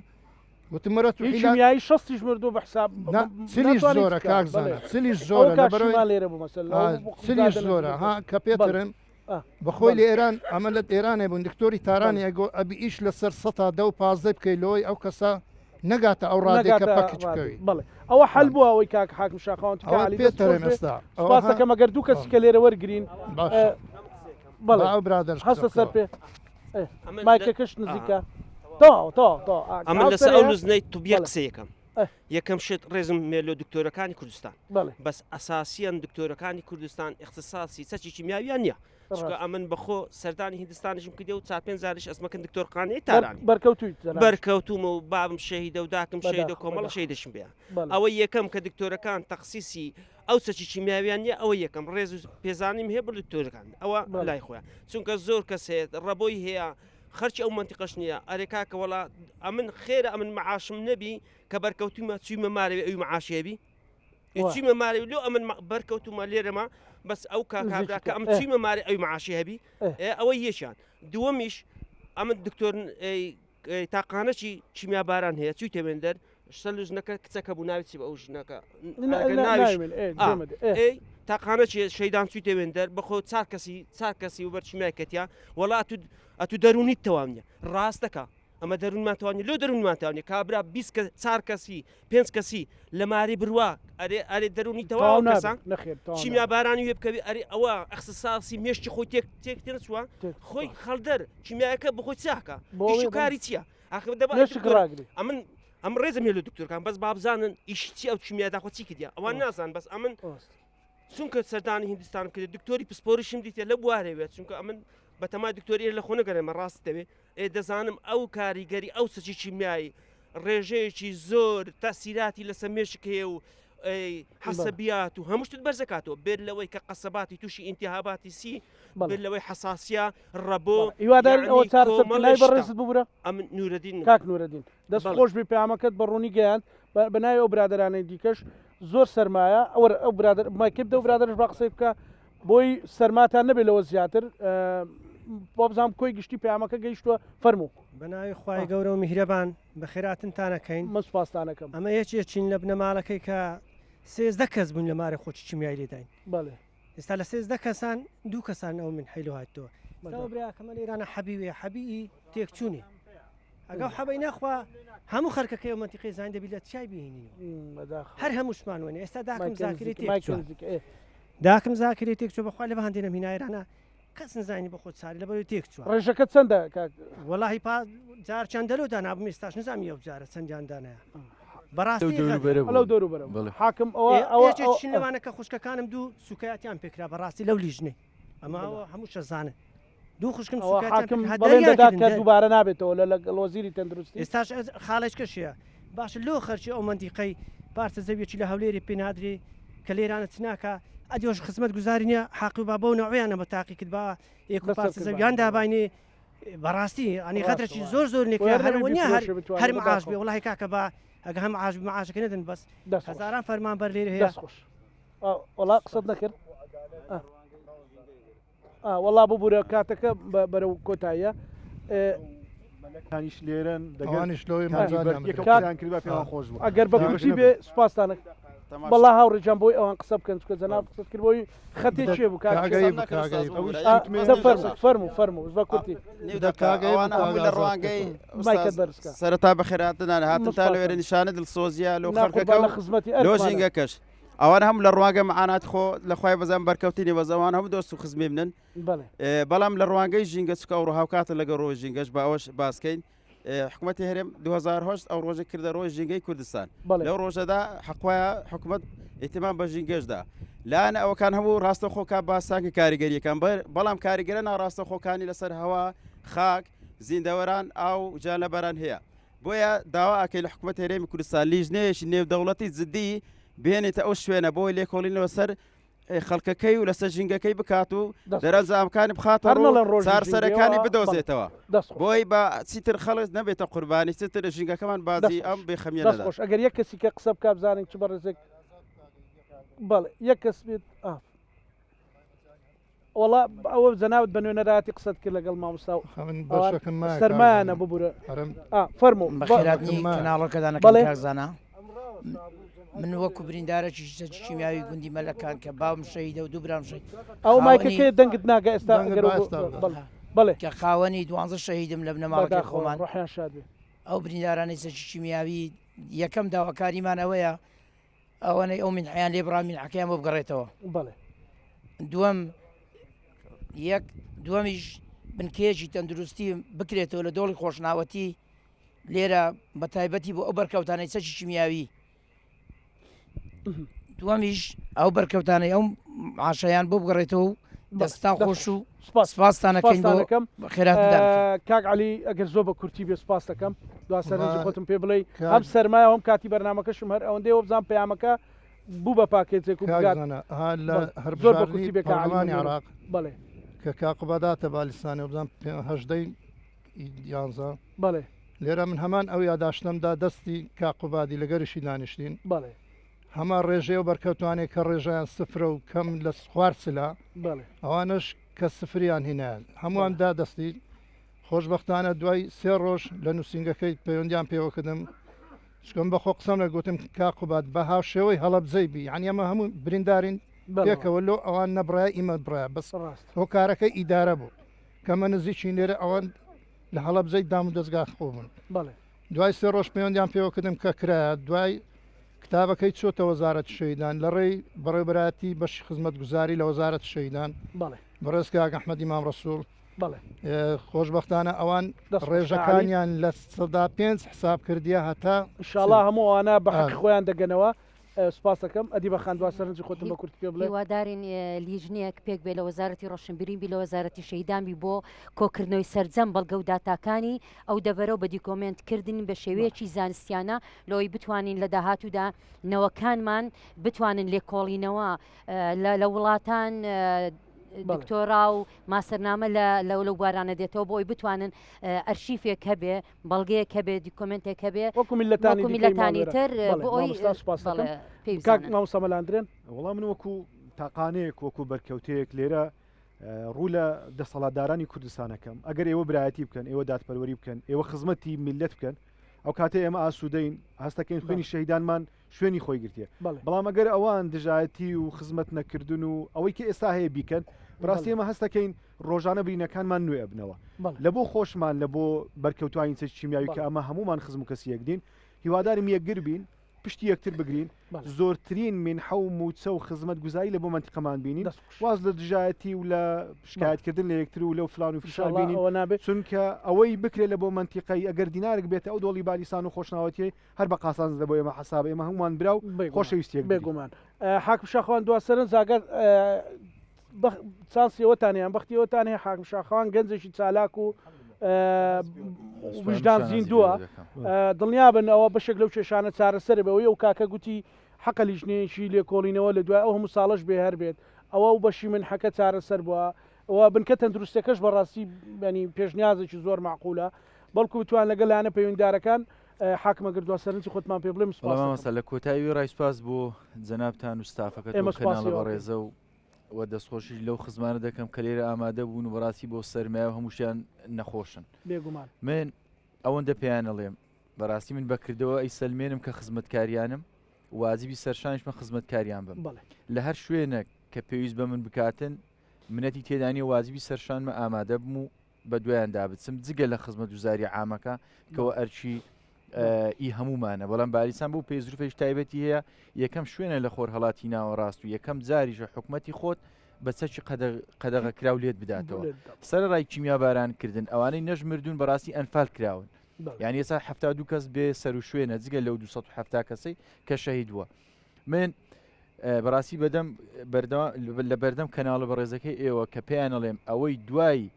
وتم مەرە تو هی حیلا کیمیایی شەستیش مردووە بە حساب نا چلیش ناتوانیت زۆرە بکە کاک بەڵێ زانا چلیش ئەوە زۆرە کاک لەبەرەوەی شیما لێرە بوو مەسەلەن ئا ئەوە بۆ چلیش زادە زۆرە نزیکە ها کە بەڵێ پێترم ئا بەخۆی بەڵێ لە ئێران ئەمە لە ئێرانێ بوون دکتۆری تارانی بەڵێ ئەگۆ ئەبی ئیش لەسەر سەتا دە و پازدەی بکەی لۆی ئەو کەسە نەگاتە ئەو ڕادەی کە نەگاتە پەکت ڕادەی بکەوی بەڵێ ئەوە حەل بەڵێ بووە ئەوەی کاک حاکم شاخەوان تکا ئەوە عەلی پێت دەست خۆش دەرێم بێ ئێستا ئەوە سوپاس ها دەکەم ئەگەر دوو کەسی بەڵێ کە لێرە وەرگرین ئە، باشە بەڵێ با ئەو برادەرش قسە هەستە سەر بکەوە پێ ئێ، ئەمن لە مایکەکەش ئا نزیکە تەواو تەواو تەواو ئا، ئەمن هاوسەر لەسەر ئەو هەیە لوزنەی طبیە بەڵێ قسەیەکەم ئە، یەکەم شت ڕێزم مێ لۆ دکتۆرەکانی کوردستان بەڵێ بەس ئەساسیەن دکتۆرەکانی کوردستان اختصاصی چەکی کیمیاویان نییە چونکە ڕاست ئەمن بەخۆ سەردانی هیندستانیشم کردی و چار پێنج جاریش ئەسمەکەن دکتۆر قانعی بەر تارانی بەرکەوتوویت جەنابیشت بەرکەوتوومە و بابم شەهیدە و داکم شەهیدە و بەداخەوە کۆمەڵە بەداخەوە شەهیدشم پێیە بەڵێ ئەوە یەکەم کە دکتۆرەکان تەخسیسی ئەو چەکی کیمیاویان نییە ئەوە یەکەم ڕێز و پێزانیم هەیە بۆ دکتۆرەکان ئەوە بەڵێ لای خۆیان چونکە زۆر کەس هەیە ڕەبۆی هەیە خەرکی ئەو مەنتیقەش نییە ئەرێ کاکە وەڵا ئەمن خێرە ئەمن معاشم نەبی کە بەرکەوتومە چویمە مارەوی ئەوی معاشێ بی چیمە مارەوی لۆ ئەمن بەرکەوتومە لێرەمە بەس ئەو کاکابرا کە ئەم چیمە مارێ ئەوی معاشی هەبی ئەوە یەکیان دووەمیش ئەمن دکتۆر تاقانەی کیمیاباران هەیە چوی تەوێندەر شتە ژنەکە کچەکە بوو ناوی چی بە ئەو ژنەکە تاقانەی شەیدان چوی تەوێندەر بەخۆ چار کەسی چار کەسی و بەر چیمیای کەتیا وڵات ئەتو دەرونیت تەواو نیە ڕاستەکە ئەمە دەروونمان تەواو نیە لۆ دەروونمان تەواو نیە کابرا 20 کە چار کەسی پێنج کەسی لە ماری بروا ئەرێ ئەرێ دەروونی تەواو تەواو کەسە نابێت نەخێر تەواو چیمیا نابێت بارانی وێ بکەوی ئەرێ ئەوە ئەخسساسی مێشکی خۆی تێک تێک تێنەچووە تێک خۆی خەڵدەر کیمیایەکە بخۆی چاکە بۆ ئیش ئەوەی و بڵێ کاری چییە ئاخر دەبا مێشک دکتۆر ڕاگری ئەمن ئەم ڕێزم هەیە لە دکتۆرکان بەس بابزانن ئیشی چی ئەو کیمیا داخۆ چی کردیە ئەوان ڕاست نازان بەس ئەمن ڕاست چونکە سەردانی هیندستانم کرد دکتۆری پسپۆریشم دیتە لە بوارەوێت چونکە ئەمن بەتەمای دکتۆری لە خۆ نەگەرێمە ڕاست دەوێ ئێ دەزانم ئەو کاریگەری ئەو سەچی کیمیایی ڕێژەیەکی زۆر تەسیراتی لەسەر مێشک هەیە و حەسەبیات و هەموو شتت بەرزەکاتەوە بێت لەوەی کە قەسەباتی تووشی ئینتیهاباتی سی بێت لەوەی حەساسیە ڕەبۆ هیوادارین ئەوە چارەسەر بکەن. ناوی بەڕێزت ببورە ئەمن نورەدین کاک نورەدین دەست خۆش بی پەیامەکەت بە ڕوونی گەیاند بە ناوی ئەو برادەرانەی دیکەش زۆر سەرمایە ئەوە ئەو برادەر مایکێ بدە و برادەرش با قسەی بکە بۆی سەرماتان نەبێت لەوە زیاتر وابزانم کۆی گشتی پەیامەکە گەیشتووە فەرموو. بە ناوی خوای گەورە و میهرەبان بەخێراتنتان ئەکەین. من سوپاستان ئەکەم. ئەمە یەکێکین لە بنەماڵەکەی کە 13 کەس بووین لە مارێ خۆچی کیمیایی لێداین. بەڵێ. ئێستا لە 13 کەسان دوو کەسان ئەو من حەیلۆ هاتەوە. ئێستا براکەمە لێرانە حەبی وێ حەبی ئی تێکچوونی. ئەگەو حەبەی نەخوا هەموو خەرکەکەی و مەنتیقەی زین دەبی لە چای بینین هەر هەمووشمان وێنە ئێستا داکم زاکری تێکچووە داکم زاکری تێکچووە بەخوا لە بەهاندێنم هینایرانە کەس نزانی بە خۆت چاری لەبەر تێک چووە ڕێژەکە چەندە کاک وەڵاهی پا جار چەند دەلۆ دانابم ئێستاش نزانم یەو جارە چەندیان دانایە بەڕاستی لەو دەوروبەرە حاکم ئەوە ئەوە لەوانە کە خوشکەکانم دوو سوکایەتیان پێکرا بەڕاستی لەو لیژنەی ئەمە هەموو شەزانن دوو خوشکم ئەوە سوکایەتیان حاکم پێکرا بەڵێن دەریان دەدا کردن کە دەر دووبارە نابێتەوە لە لەگەڵ وەزیری تەندروستی. ئێستاش ئەز خاڵێچکەش هەیە باشە لۆ خەرکی ئەو مەنتیقەی پارچە زەویەکی لە هەولێرێ پێ نادرێ کە لێرانە چ ناکا ئەدیۆش خزمەت گوزاری نیە حاقی با بەو نەوعیانە بە تاقی کرد با یەک و دەست پارچە کرد زەویان بە. داباینێ بەڕاستی ئەنی ڕاستە غەدرەکی وایە. زۆر زۆر بۆ نێکرا هەر هەر نەبێ وە نیە هەر بیفرۆشێ بتوانێ هەر معاش بەداخەوە. بێ وەڵاهی کاکە با ئەگە هەم معاش بێ معاشەکە نەدەن بەس دەست خۆش. هەزاران فەرمانبەر لێرە هەیە دەست خۆش. ئا، وەڵا قسەت نەکرد. ئا. وەڵا ببورە کاتەکە بەرەو کۆتاییە. مەلەکانیش لێرەن ئەوانیش لەوەی کاک مەجالیان یەکەم بدرێت. قسەیان کردبا پێمان خۆش بوو. ئەگەر بە کورتی بێ سوپاستان ئەکەم. بەڵا هاوڕێ جان بۆی ئەوان قسە بکەن چونکە جەناب قسەت کرد بۆی خەتێ کێ بوو کاک کاگەی بوو، کاگەی بوو. دە فەرموو فەرموو فەرموو بە کورتی. نیو دەقە ئەوان هەموو لە ڕوانگەی مایکت ئوستاز بەرز کە. سەرەتا بەخێرهاتنان هاتن تا سوپاستان. لەوێرە نیشانە دڵسۆزیە لۆ نا خەڵکەکە قوربان و لە خزمەتی لۆ ئەرکمانە. ژینگەکەش. ئەوان هەموو لە ڕوانگە معانات خۆ لە خوای بەزان بەرکەوتنی بەس ئەوان هەموو دۆست و خزمی منن بەڵام لە ڕوانگەی ژینگە چکە ئەوڕۆ هاوکاتە لەگەڵ ڕۆژ ژینگەش بە ئەوەش باسکەین حکوومەتی هەرێم 2010 ئەو ڕۆژە کردە ڕۆژ ژینگەی کوردستان لەو ڕۆژەدا حەقوایە حکوومەت ئیتیمان بە ژینگەشدا لایەن ئەوەکان هەموو ڕاستە خۆکە باسانکە کاریگەریەکان بەر بەڵام کاریگەرە ناڕاستە خۆکانی لەسەر هەوا خاک زیندەوەران ئاو جانلەبەران هەیە بۆیە داوا ئەکەین لە حکومەتی هەرێمی کوردستان لیژنەیەکی نێودەوڵەتی جدی بهێنێتە ئەو شوێنە بۆ لێکۆڵینەوە سەر خەڵکەکەی و لەسەر ژینگەکەی بکات و دەرەنجامەکانی بخاتە ڕوو چارەسەرەکانی بدۆزێتەوە بۆی بە چیتر خەڵک نەبێتە قوربانی چیتر ژینگەکەمان بازی ئەم بێخەمیە نەدات. خۆش ئەگەر یەک کەسی کە قسە بکا بزانین چ بەڕێزێک بەڵێ یەک کەس بێت ئاف وەڵا ئەوە جەنابت بە نوێنەرایەتی قسەت کرد لەگەڵ مامۆستا و من بەشەکەم مایە کاک سەرمایانە زانا. ببورە ئەرم ئا فەرموو بە بەخێراتنی کەناڵەکەدان ئەکەم بەڵێ کاک زانا من وەکو بریندارێکی چەکی کیمیاوی گوندی مەلەکان کە باوم شەهیدە و دوو برام شەهید ئەو خاوەنی مایکەکەی دەنگت ناگا ئێستا دەنگت ئەگەر با وەکو ئێستا بدات. بەڵێ بەڵێ کە خاوەنی دوانزە شەهیدم لە بنەماڵەکەی بەداخەوە خۆمان ڕۆحیان شاد بێ ئەو بریندارانەی چەکی کیمیاوی یەکەم داواکاریمان ئەوەیە ئەوانەی ئەو مینحەیان لێ بڕا مینحەکەیان بۆ بگەڕێتەوە. بەڵێ. دووەم یەک دووەمیش بنکەیەکی تەندروستی بکرێتەوە لە دۆڵی خۆشناوەتی لێرە بە تایبەتی بۆ ئەو بەرکەوتانەی چەکی کیمیاوی دووەمیش ئەو بەرکەوتانەی ئەو عاشەیان بۆ بگەڕێتەوە و دەستان خۆش و سپاستانەکەین بۆ خێراتدان. کاک عەلی ئەگەر زۆر بە کورتی بێ سپاس دەکەم دوا سەرنجی خۆتم پێ بڵێی هەم سەرمایە هەم کاتی بەرنامەکەشم هەر ئەوەندەی وەبزانم پەیامەکە بوو بە پاکێجێک و کاک بگات زانا ها لە بەڵێ زۆر بە هەربژاردنی کورتی بێ کاک عەلی پەرلەمانی مەمنونم عێراق بەڵێ کە کاک قوباداتە بالیستانی وەبزانم هەژدەی یانزە بەڵێ لێرە من هەمان ئەو یاداشتەم دا دەستی کاک قوبادی لەگەریشی دانیشتین بەڵێ هەمان ڕێژەی ئەو بەرکەوتوانەی کە ڕێژەیان سفرە و کەم لە خوار چلە ئەوانەش کە سفریان هینایان هەمووان دا دەستی خۆشببختانە دوای سێ ڕۆژ لە نووسینگەکەی پەیوەندیان پێوەکردم چکم بەخۆ قسەم لە گوتم کاقوبات بە هاوشێوەی هەڵەبجەی بی یعنی ئەمە هەموو بریندارین پێکەوە لۆ ئەوان نەبڕای ئیمە بڕە بەس ڕاست هۆکارەکە ئیدارە بوو کەمە نزیکی لێرە ئەوان لە هەڵەبجەی دام و دەستگا خۆ بوون دوای سێ ڕۆژ پەیوەندیان پێوە کردم کە کرایە دوای کتابەکەی چۆتە وەزارەتی شەهیدان لە ڕێی بەڕێوەبەرایەتی بەشی خزمەتگوزاری لە وەزارەتی شەهیدان بەڵێ. بەڕێز کاک ئەحمەدی مام ڕەسووڵ بەڵێ. خۆشبەختانە ئەوان دەست خۆش کاک عەلی. ڕێژەکانیان لە 5% حساب کردیە هەتا ئیشاڵا هەموو ئەوانە بە حەقی خۆیان دەگەنەوە. سوپاست دەکەم ئەدیبە خان دوا سەرنجی خۆتم بە کورتی پێ بڵێ. هیوادارین لیژنەیەک پێک بێ لە وەزارەتی ڕۆشنبیری بی لە وەزارەتی شەهیدان بی بۆ کۆکردنەوەی سەرجەم بەڵگە و داتاکانی ئەو دەڤەرە و بە دیکۆمێنت کردن بە شێوەیەکی زانستیانە لەوەی بتوانین لە داهاتوودا نەوەکانمان بتوانن لێکۆڵینەوە لە وڵاتان دکتۆرا و ماسەرنامە لە لەو لەو بوارانە دێتەوە بۆی بتوانن ئەرشیفێک هەبێ بەڵگەیەک هەبێ دیکۆمنتێک هەبێ وەکو میلەتانی وەکو میلەتانی تر بۆ ئەوی پێی کاک مامۆستا مەلاندرێن وەڵام من وەکو تاقانەیەک وەکو بەرکەوتەیەک لێرە ڕوو لە دەسەڵاتدارانی کوردستانەکەم ئەگەر ئێوە برایەتی بکەن ئێوە دادپەروەری بکەن ئێوە خزمەتی میلەت بکەن ئەو کاتێ ئێمە ئاسوودەین هەستەکەین خوێنی شەهیدانمان شوێنی خۆی گرتیە بەڵام ئەگەر ئەوان دژایەتی و خزمەت نەکردن و ئەوەی کە ئێستا هەیە بیکەن بەڕاستی ئێمە هەستەکەین ڕۆژانە برینەکانمان نوێ ئەبنەوە لە بۆ خۆشمان لە بۆ بەرکەوتوانی چەکی کیمیاوی کە ئەمە هەمومان خزم و کەسی یەکدین هیوادارم یەکگر بین پشتی یەکتر بگرین زۆرترین مینحە و موچە و خزمەت گوزاری لە بۆ مەنتیقەمان بینین واز لە دژایەتی و لە شکایەتکردن لە یەکتر و لەو فلان و فشار بینین چونکە ئەوەی بکرێت لە بۆ مەنتیقەی ئەگەر دینارێک بێتە ئەو دۆڵی بالیسان و خۆشناوەتیەی هەر بە قاسانج لە بۆ ئێمە حەسابە ئێمە هەموومان برا و خۆشەویستی یەکترین. بێگومان حاکم شاخەوان دوا سەرنج ئەگەر چانسی ئەوەتان هەیە بەختی ئەوەتان هەیە حاکم شاخەوان گەنجێکی چالاک و وژدان زیندووە دڵنیابن ئەوە بەشێک لەو کێشانە چارەسەر بەوەی ئەو کاکە گوتی حەقە لیژنەیەکی لێکۆڵینەوە لە دوای ئەو هەموو ساڵەش بێ هەر بێت ئەوە و بەشی من حەکە چارەسەر بووە و بنکە تەندروستەکەش بەڕاستی ینی پێشنیازێکی زۆر معقولە بەڵکو بتوان لەگەڵ لایەنە پەیوەندیدارەکان حاکم ئەگەر دوا سەرنجی خۆتمان پێ بڵێم سوپاس دەکەم. مامۆستا لە کۆتایی وێڕای سوپاس بۆ جەنابتان و ستافەکەت و ئێمە سوپاسی کەناڵە ئێوە ئەکەین. بەڕێزە و و دەستخۆشیش لەو خزمانە دەکەم کە لێرە ئامادە بوون و بەڕاستی بۆ سەرمایە و هەمووشیان نەخۆشن. بێگومان. من ئەوەندە پێیان ئەڵێم بەڕاستی من بەکردەوە ئەیسەلمێنم کە خزمەتکاریانم واجبی سەرشانیشمە خزمەتکاریان بم. بەڵێ. لە هەر شوێنێک کە پێویست بە من بکاتن منەتی تێدا نییە واجبی سەرشانمە ئامادە بم و بە دوایاندا بچم جگە لە خزمەتگوزاری عامەکە کەەوە ئەرکی ئی هەمومانە بەڵام باریسان بۆ پێزروفێک تایبەتی هەیە یەکەم شوێنە لە خۆر هەڵاتی ناوەڕاست و یەکەم جاریشە حکوومەتی خۆت بە چەکی قەدەغە کراو لێت بداتەوە سەر ڕای کیمیا باران کردن ئەوانەی نەژمردون بەڕاستی ئەنفال کراون یعنی ئێستا ه دوو کەس بێ سەر و شوێنە جگە لەو 270 کەسەی کە شەهید بووە من بەڕاستی بەدەم لە بەردەم کەناڵە بەڕێزەکەی ئێوە کە پێیانەڵێم ئەوەی دوای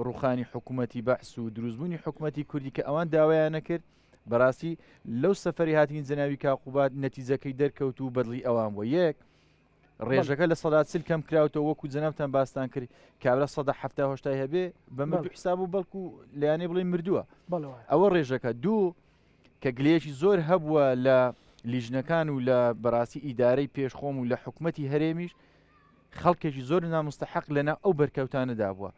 ڕوخانی حکوومەتی بەعس و دروستبوونی حکوومەتی کوردی کە ئەوان داوایان نەکرد بەڕاستی لەو سەفری هاتین جەناوی کاقوبات نەتیجەکەی دەرکەوت و بەدڵی ئەوان بووە یەک ڕێژەکە لە 40 کەم کراوتەوە وەکو جەنابتان باستان کرد کابرا 170 هشتای هەبێ بە مردوو حساب و بەڵکو لەیانەی بڵێ مردووە ئەوە ڕێژەکە دوو کە گلەیەکی زۆر هەبووە لە لیژنەکان و لە بەڕاستی ئیدارەی پێش خۆم و لە حکومەتی هەرێمیش خەڵکێکی زۆر نامستەحەق لەناو ئەو بەرکەوتانەدا بووە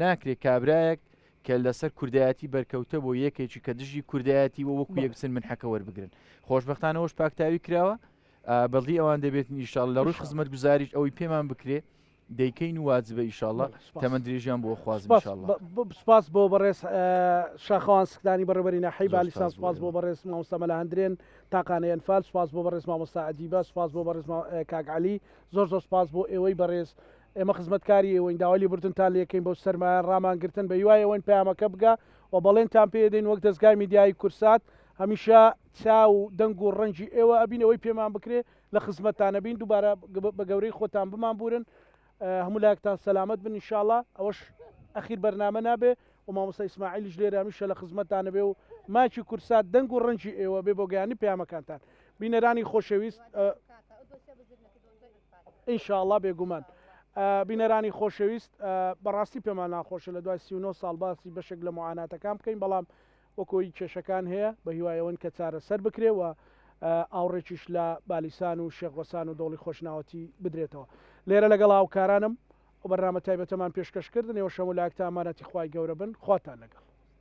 ناکرێت کابرایەک کە لەسەر کوردایەتی بەرکەوتە بۆ یەکێکی کە دژی کوردایەتی وە وەکو یەک بچن من حەکە وەربگرن خۆشببختانەوەش پاکتاوی کراوە بەڵی ئەوان دەبێت ئیشاڵ لە ڕووی خزمەت گوزاریش ئەوەی پێمان بکرێ دەیکەین و واجبە ئیشاڵڵا تەمەن درێژیان بۆ خوازم ئیشاڵڵا. سپاس بۆ بەڕێز شاخەوان سکدانی بەڕێوەبەری ناحیەی بالیسان سپاس بۆ بەڕێز مامۆستا مەلا هەندرێن تاقانەی ئەنفال سپاس بۆ بەڕێز مامۆستا ئەدیبە سپاس بۆ بەڕێز کاک عەلی زۆر زۆر سپاس بۆ ئێوەی بەڕێز ئێمە خزمەتکاری ئێوەین داوای لێبوردنتان لێکەین بەو سەرمایە ڕامان گرتن بە هیوای ئەوەین پەیامەکە بگا و بەڵێنتان پێ دەین وەک دەزگای میدیایی کورسات هەمیشە چاو و دەنگ و ڕەنگی ئێوە ئەبین ئەوەی پێمان بکرێ لە خزمەتتان ئەبین دووبارە بە گەورەی خۆتان بمانبورن هەموو لایەکتان سەلامەت بن ئینشاڵا ئەوەش ئەخیر بەرنامە نابێ و مامۆستا ئیسماعیلیش لێرە هەمیشە لە خزمەتتان ئەبێ و ماکی کورسات دەنگ و ڕەنگی ئێوە بێ بۆ گەیاندنی پەیامەکانتان بینەرانی خۆشەویست ئینشاڵا بێگومان بینەرانی خۆشەویست بەڕاستی پێمان ناخۆشە لە دوای 39 ساڵ باسی بەشێک لە معاناتەکان بکەین بەڵام وەکو ئەوی کێشەکان هەیە بە هیوای ئەوەن کە چارەسەر بکرێ و ئاوڕێکیش لە بالیسان و شێخ غەسان و دۆڵی خۆشناوەتی بدرێتەوە. لێرە لەگەڵ هاوکارانم ئەو بەرنامە تایبەتەمان پێشکەش کردن، ئێوەش هەموو لایەکتان ئەمانەتی خوای گەورە بن. خواتان لەگەڵ.